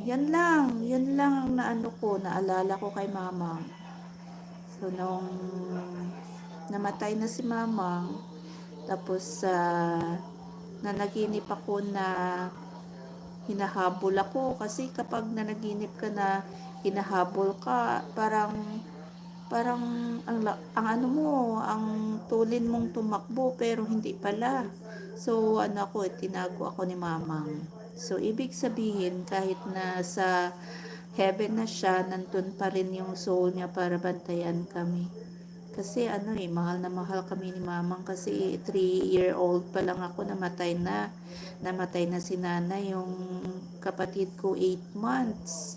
Yan lang, yan lang ang naano ko, naalala ko kay mamang. So, nung namatay na si mamang, tapos, ah, nanaginip ako na hinahabol ako. Kasi kapag nanaginip ka na hinahabol ka, parang, parang ang la-, ang ano mo, ang tulin mong tumakbo, pero hindi pala. So, ano ako, tinago ako ni mamang. So, ibig sabihin, kahit na sa heaven na siya, nandun pa rin yung soul niya para bantayan kami. Kasi ano eh, mahal na mahal kami ni mamang kasi three year old pa lang ako, namatay na. Namatay na si nanay, yung kapatid ko, eight months.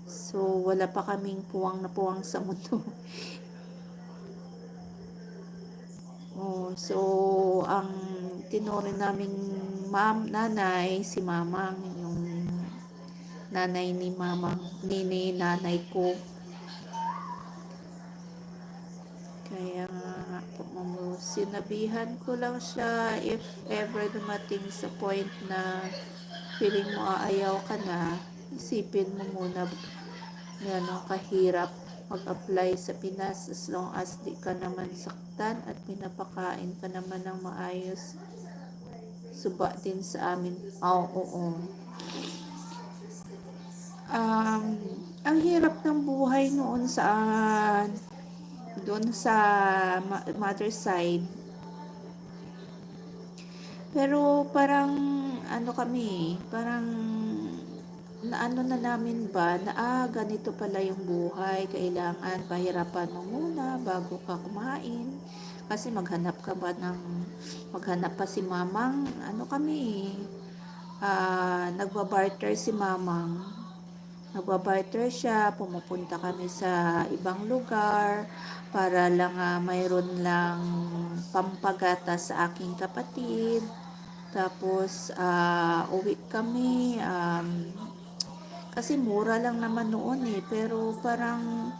So, wala pa kaming puwang na puwang sa mundo. Oh, so, ang tinuring naming mam-, nanay, si mamang, yung nanay ni mamang, ni, ni nanay ko. Kaya nga po, mamo, sinabihan ko lang siya, if ever dumating sa point na feeling mo aayaw ka na, isipin mo muna gano'ng kahirap mag-apply sa Pinas as long as di ka naman saktan at pinapakain ka naman ng maayos. Suba din sa amin. Ah, oo. Um, ang hirap ng buhay noon sa, doon sa ma-, mother side. Pero parang, ano kami, parang naano na namin ba na, ah, ganito pala yung buhay, kailangan pahirapan mo muna bago ka kumain. Kasi maghanap ka ba ng, maghanap pa si mamang, ano kami, ah, nagbabarter si mamang. Nagbabarter siya, pumupunta kami sa ibang lugar para lang, ah, mayroon lang pampagatas sa aking kapatid. Tapos, ah, uwi kami, um, kasi mura lang naman noon eh, pero parang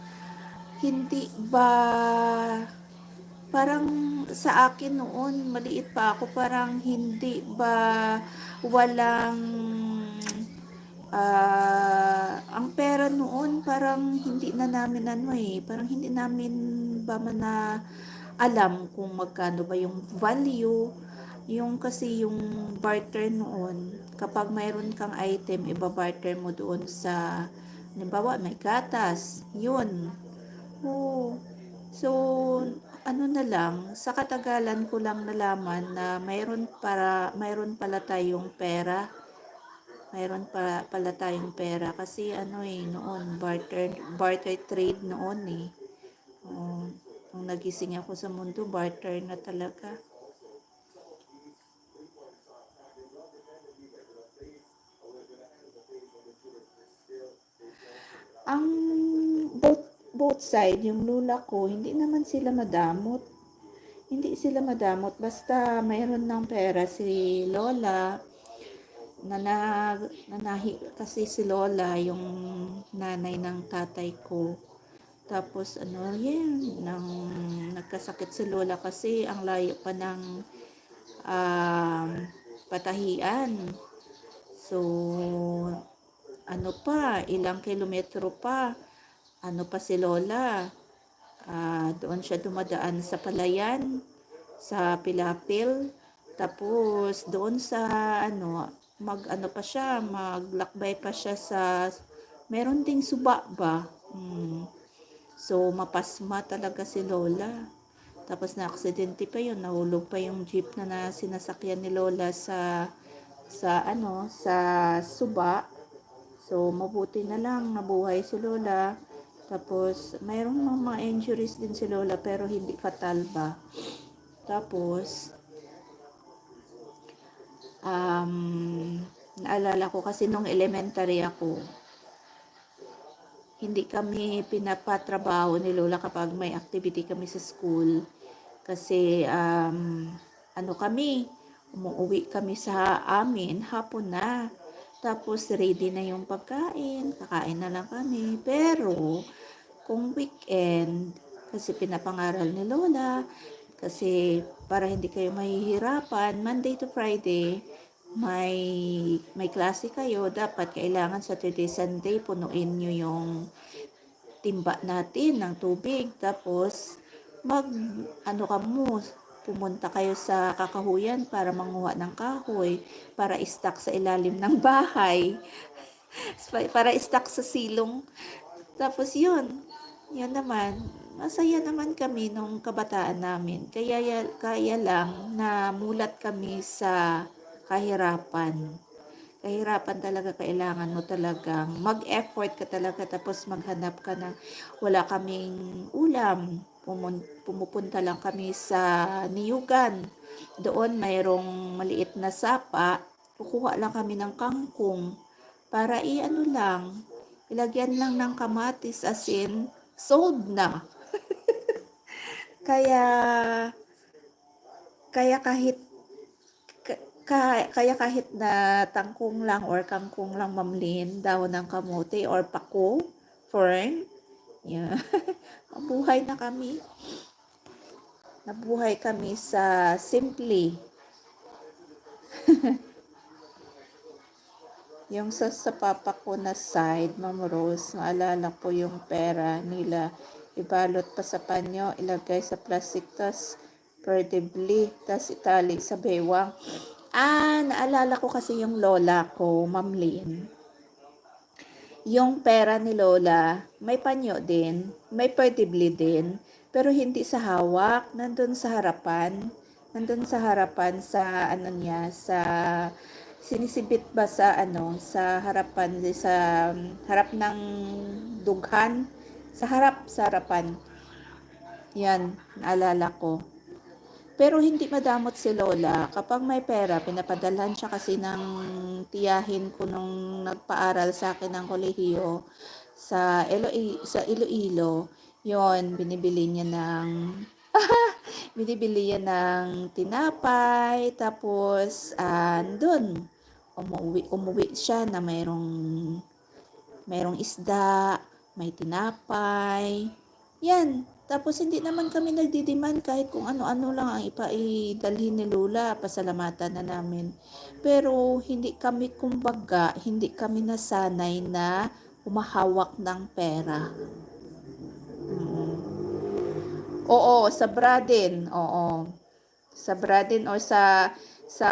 hindi ba, parang sa akin noon, maliit pa ako, parang hindi ba, walang, ah, ang pera noon, parang hindi na namin ano eh, parang hindi namin ba man na alam kung magkano ba yung value. Yung kasi yung barter noon, kapag mayroon kang item, ibabarter mo doon sa, halimbawa, may gatas, yun. Oo. So, ano na lang, sa katagalan ko lang nalaman na mayroon para, mayroon pala tayong pera. Mayroon pa, pala tayong pera kasi ano eh, noon, barter, barter trade noon eh. Oo. Nung nagising ako sa mundo, barter na talaga. Ang both, both side, yung lola ko, hindi naman sila madamot. Hindi sila madamot. Basta mayroon ng pera si lola. Nana-, nanahi kasi si lola, yung nanay ng tatay ko. Tapos, ano, yan, nang nagkasakit si lola kasi ang layo pa ng, um, patahian. to, ano pa, ilang kilometro pa. Ano pa si Lola? Ah, doon siya dumadaan sa Palayan, sa Pilapil. Tapos doon sa, ano, mag-ano pa siya, maglakbay pa siya sa, meron ding suba ba? Hmm. So, mapasma talaga si Lola. Tapos naaksidente pa yun, nahulog pa yung jeep na, na sinasakyan ni Lola sa, sa ano, sa suba. So, mabuti na lang nabuhay si Lola. Tapos, mayroong mga, mga injuries din si Lola, pero hindi fatal ba. Tapos, um, naalala ko kasi nung elementary ako, hindi kami pinapatrabaho ni Lola kapag may activity kami sa school. Kasi, um, ano kami, umuwi kami sa amin, hapon na. Tapos ready na yung pagkain, kakain na lang kami. Pero kung weekend, kasi pinapangaral ni Lola, kasi para hindi kayo mahihirapan, Monday to Friday, may, may klase kayo, dapat kailangan Saturday, Sunday, punuin nyo yung timba natin ng tubig. Tapos, mag, ano ka mo, pumunta kayo sa kakahuyan para manguha ng kahoy, para istak sa ilalim ng bahay, pa- para istak sa silong. Tapos yun, yun naman, masaya naman kami nung kabataan namin. Kaya, ya- kaya lang namulat kami sa kahirapan. Kahirapan talaga, kailangan mo talagang mag-effort ka talaga, tapos maghanap ka ng, wala kaming ulam. Pumun- pumupunta lang kami sa niyugan. Doon mayroong maliit na sapa. Kukuha lang kami ng kangkong para i-ano lang, ilagyan lang ng kamatis, asin, sold na. Kaya, kaya kahit ka, ka- kaya kahit na tangkong lang or kangkong lang, Ma'am Lynn, dahon ng kamote or pako, fern, yeah. Mabuhay na kami. Nabuhay kami sa simple. Yung sa, sa papa ko na side, Ma'am Rose, maalala ko yung pera nila. Ibalot pa sa panyo, ilagay sa plastic, tas perdibli, tas itali sa bewang. Ah, naalala ko kasi yung lola ko, Ma'am Lynn. Yung pera ni Lola, may panyo din, may perdibli din, pero hindi sa hawak, nandun sa harapan. Nandun sa harapan, sa ano niya, sa sinisibit ba sa ano, sa harapan, sa harap ng dughan, sa harap, sa harapan. Yan, naalala ko. Pero hindi madamot si Lola. Kapag may pera, pinapadalhan siya kasi ng tiyahin ko nung nagpaaral sa akin ng kolehiyo sa Ilo-, sa Iloilo. Yon, binibili niya ng, binibili niya ng tinapay, tapos, ah, andun, umuwi, umuwi siya na mayroong, mayroong isda, may tinapay. Yan. Tapos hindi naman kami nagdidiman kahit kung ano-ano lang ang ipaidalhin ni Lola, pasalamatan na namin. Pero hindi kami, kumbaga, hindi kami nasanay na humahawak ng pera. Mm. Oo, sa bra din. Oo. Sa bra din o sa, sa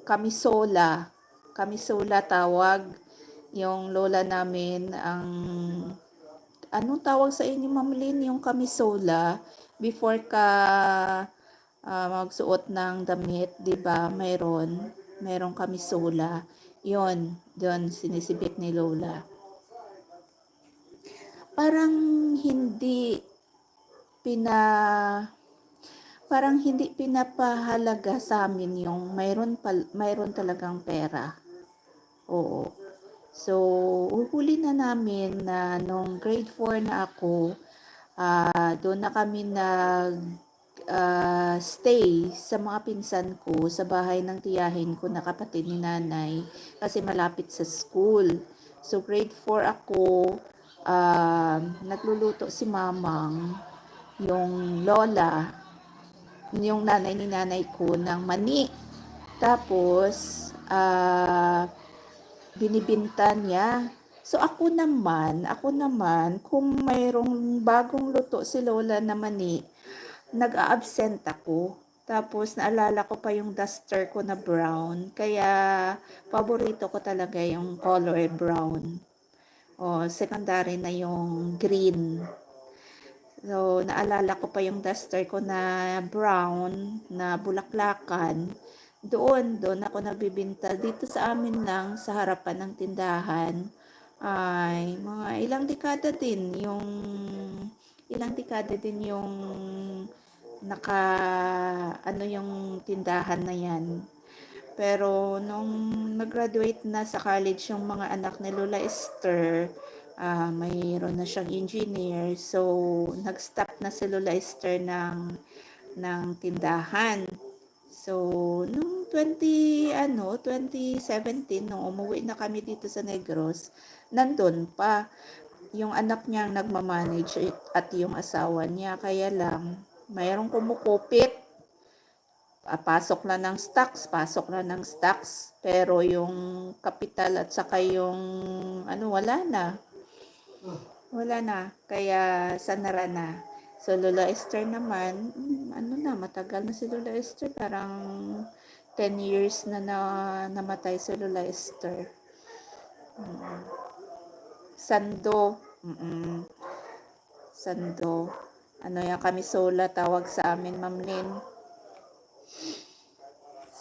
kamisola. Kamisola tawag yung lola namin. Ang, anong tawag sa inyo, Ma'am Lynn? Yung kamisola, before ka, ah, magsuot ng damit, di ba? Mayroon, mayroong kamisola. Yun, doon sinisibit ni Lola. Parang hindi pina-, parang hindi pinapahalaga sa amin yung mayroon pal-, mayroon talagang pera. Oo. So, huli na namin na nung grade four na ako, ah, doon na kami nag, ah, stay sa mga pinsan ko, sa bahay ng tiyahin ko na kapatid ni nanay, kasi malapit sa school. So, grade four ako, ah, nagluluto si mamang, yung lola, yung nanay ni nanay ko, ng mani. Tapos, ah, binibinta niya. So, ako naman, ako naman, kung mayroong bagong luto si Lola na mani, nag-a-absent ako. Tapos, naalala ko pa yung duster ko na brown. Kaya, paborito ko talaga yung color brown. O, secondary na yung green. So, naalala ko pa yung duster ko na brown, na bulaklakan. Doon, doon ako nagbibinta. Dito sa amin lang, sa harapan ng tindahan, ay mga ilang dekada din yung, ilang dekada din yung naka, ano, yung tindahan na yan. Pero nung nag-graduate na sa college yung mga anak ni Lola Esther, ah, mayroon na siyang engineer. So, nag-stop na si Lola Esther ng, ng tindahan. So, nung twenty, ano, twenty seventeen, nung umuwi na kami dito sa Negros, nandun pa yung anak niya ang nagmamanage at yung asawa niya. Kaya lang, mayroong kumukupit. Ah, pasok na ng stocks, pasok na ng stocks. Pero yung kapital at saka yung, ano, wala na. Wala na. Kaya sanara na. So, Lola Esther naman, mm, ano na, matagal na si Lola Esther. Parang ten years na, na namatay si Lola Esther. Mm. Sando. Mm. Sando. Ano yan, kamisola tawag sa amin, Ma'am Lynn.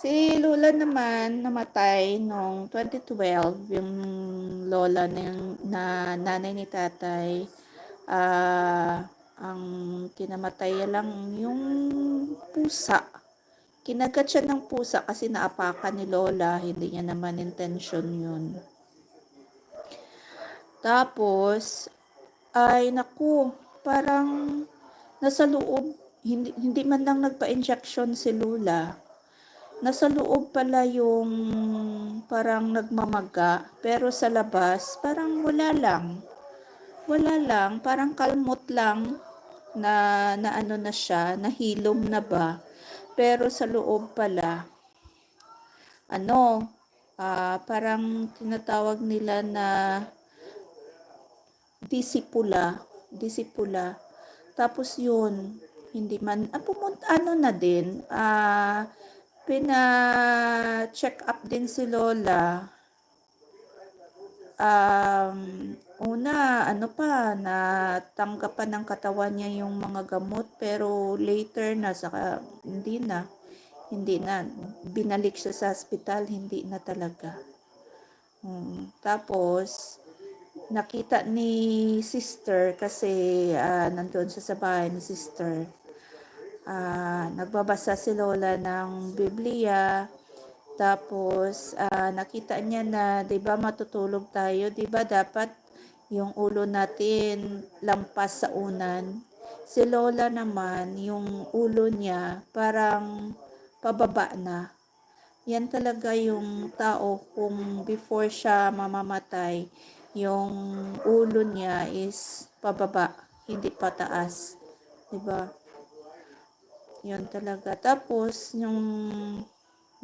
Si Lola naman namatay noong twenty twelve, yung lola ng, na nanay ni tatay. Ah, ang kinamatay lang yung pusa. Kinagat siya ng pusa kasi naapakan ni Lola, hindi niya naman intention yun. Tapos, ay naku, parang nasa loob, hindi, hindi man lang nagpa-injection si Lola. Nasa loob pala yung parang nagmamaga, pero sa labas, parang wala lang. Wala lang, parang kalmot lang na, na ano na siya, nahilom na ba. Pero sa loob pala, ano, ah, parang tinatawag nila na disipula, disipula. Tapos yun, hindi man, ah, pumunta, ano na din, ah, pina-check up din si Lola. Um, una, ano pa, natanggapan ng katawan niya yung mga gamot, pero later na, saka hindi na, hindi na, binalik siya sa hospital, hindi na talaga. Mm. Tapos, nakita ni sister kasi, ah, nandun siya sa bahay ni sister. Ah, nagbabasa si Lola ng Biblia. Tapos, ah, nakita niya na, di ba, matutulog tayo, di ba, dapat yung ulo natin lampas sa unan. Si Lola naman, yung ulo niya parang pababa na. Yan talaga yung tao kung before siya mamamatay, yung ulo niya is pababa, hindi pataas. Di ba? Yun talaga. Tapos, yung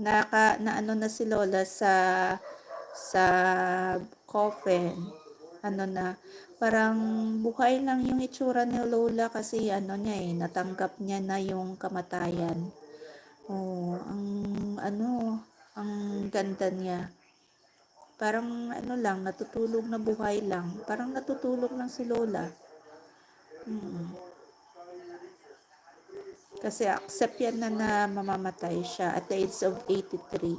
naka, na ano na si Lola sa, sa coffin, ano na, parang buhay lang yung itsura ni Lola kasi ano niya eh, natanggap niya na yung kamatayan. Oh, ang ano, ang ganda niya. Parang ano lang, natutulog na buhay lang. Parang natutulog lang si Lola. Mm. Kasi accept yan na, na mamamatay siya at the age of eighty-three.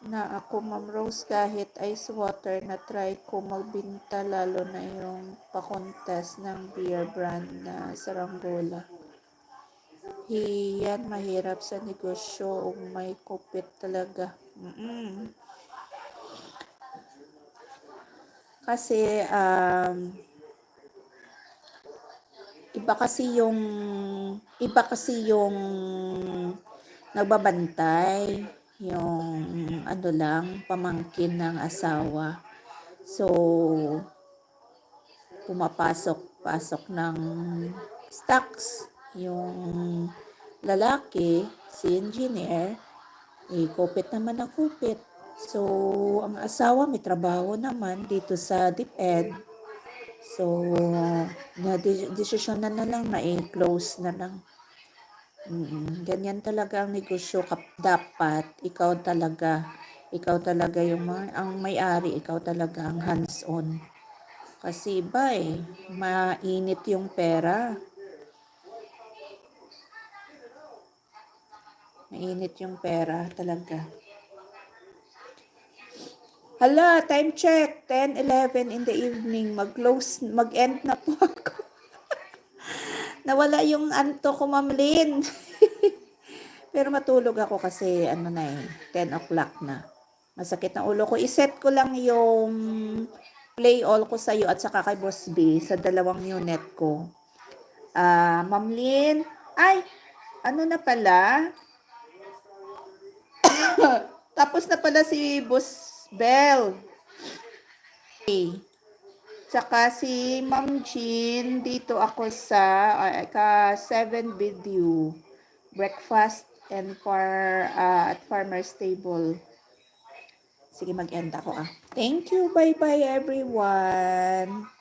Na ako, Ma'am Rose, kahit ice water na try ko magbinta, lalo na yung pa-contest ng beer brand na Saranggola. Hiyan, mahirap sa negosyo ug may kupit talaga. Mm-mm. Kasi, um, iba kasi yung, iba kasi yung nagbabantay, yung ano lang, pamangkin ng asawa. So, pumapasok, pasok ng stocks, Yung lalaki, si engineer, eh, kupit naman na kupit. So, ang asawa may trabaho naman dito sa DepEd. So, na desisyon na, na lang na i-close na lang. Mm, ganyan talaga ang negosyo. Kap-, dapat ikaw talaga, ikaw talaga yung mga, ang may-ari, ikaw talaga ang hands-on. Kasi iba eh, mainit yung pera. Mainit yung pera talaga. Hala, time check, ten eleven in the evening. Mag-close, mag-end na po ako. Nawala yung antok ko, Ma'am Lynn. Pero matulog ako kasi ano na eh, ten o'clock na. Masakit ang ulo ko. I-set ko lang yung play all ko sa'yo at saka kay Boss B sa dalawang unit ko. Ah, Ma'am Lynn, ay, ano na pala? Tapos na pala si Boss Bell. Okay. Tsaka si Ma'am Jean, dito ako sa, ah, ka seven video. Breakfast and far, ah, at farmer's table. Sige, mag-end ako ah. Thank you. Bye-bye, everyone.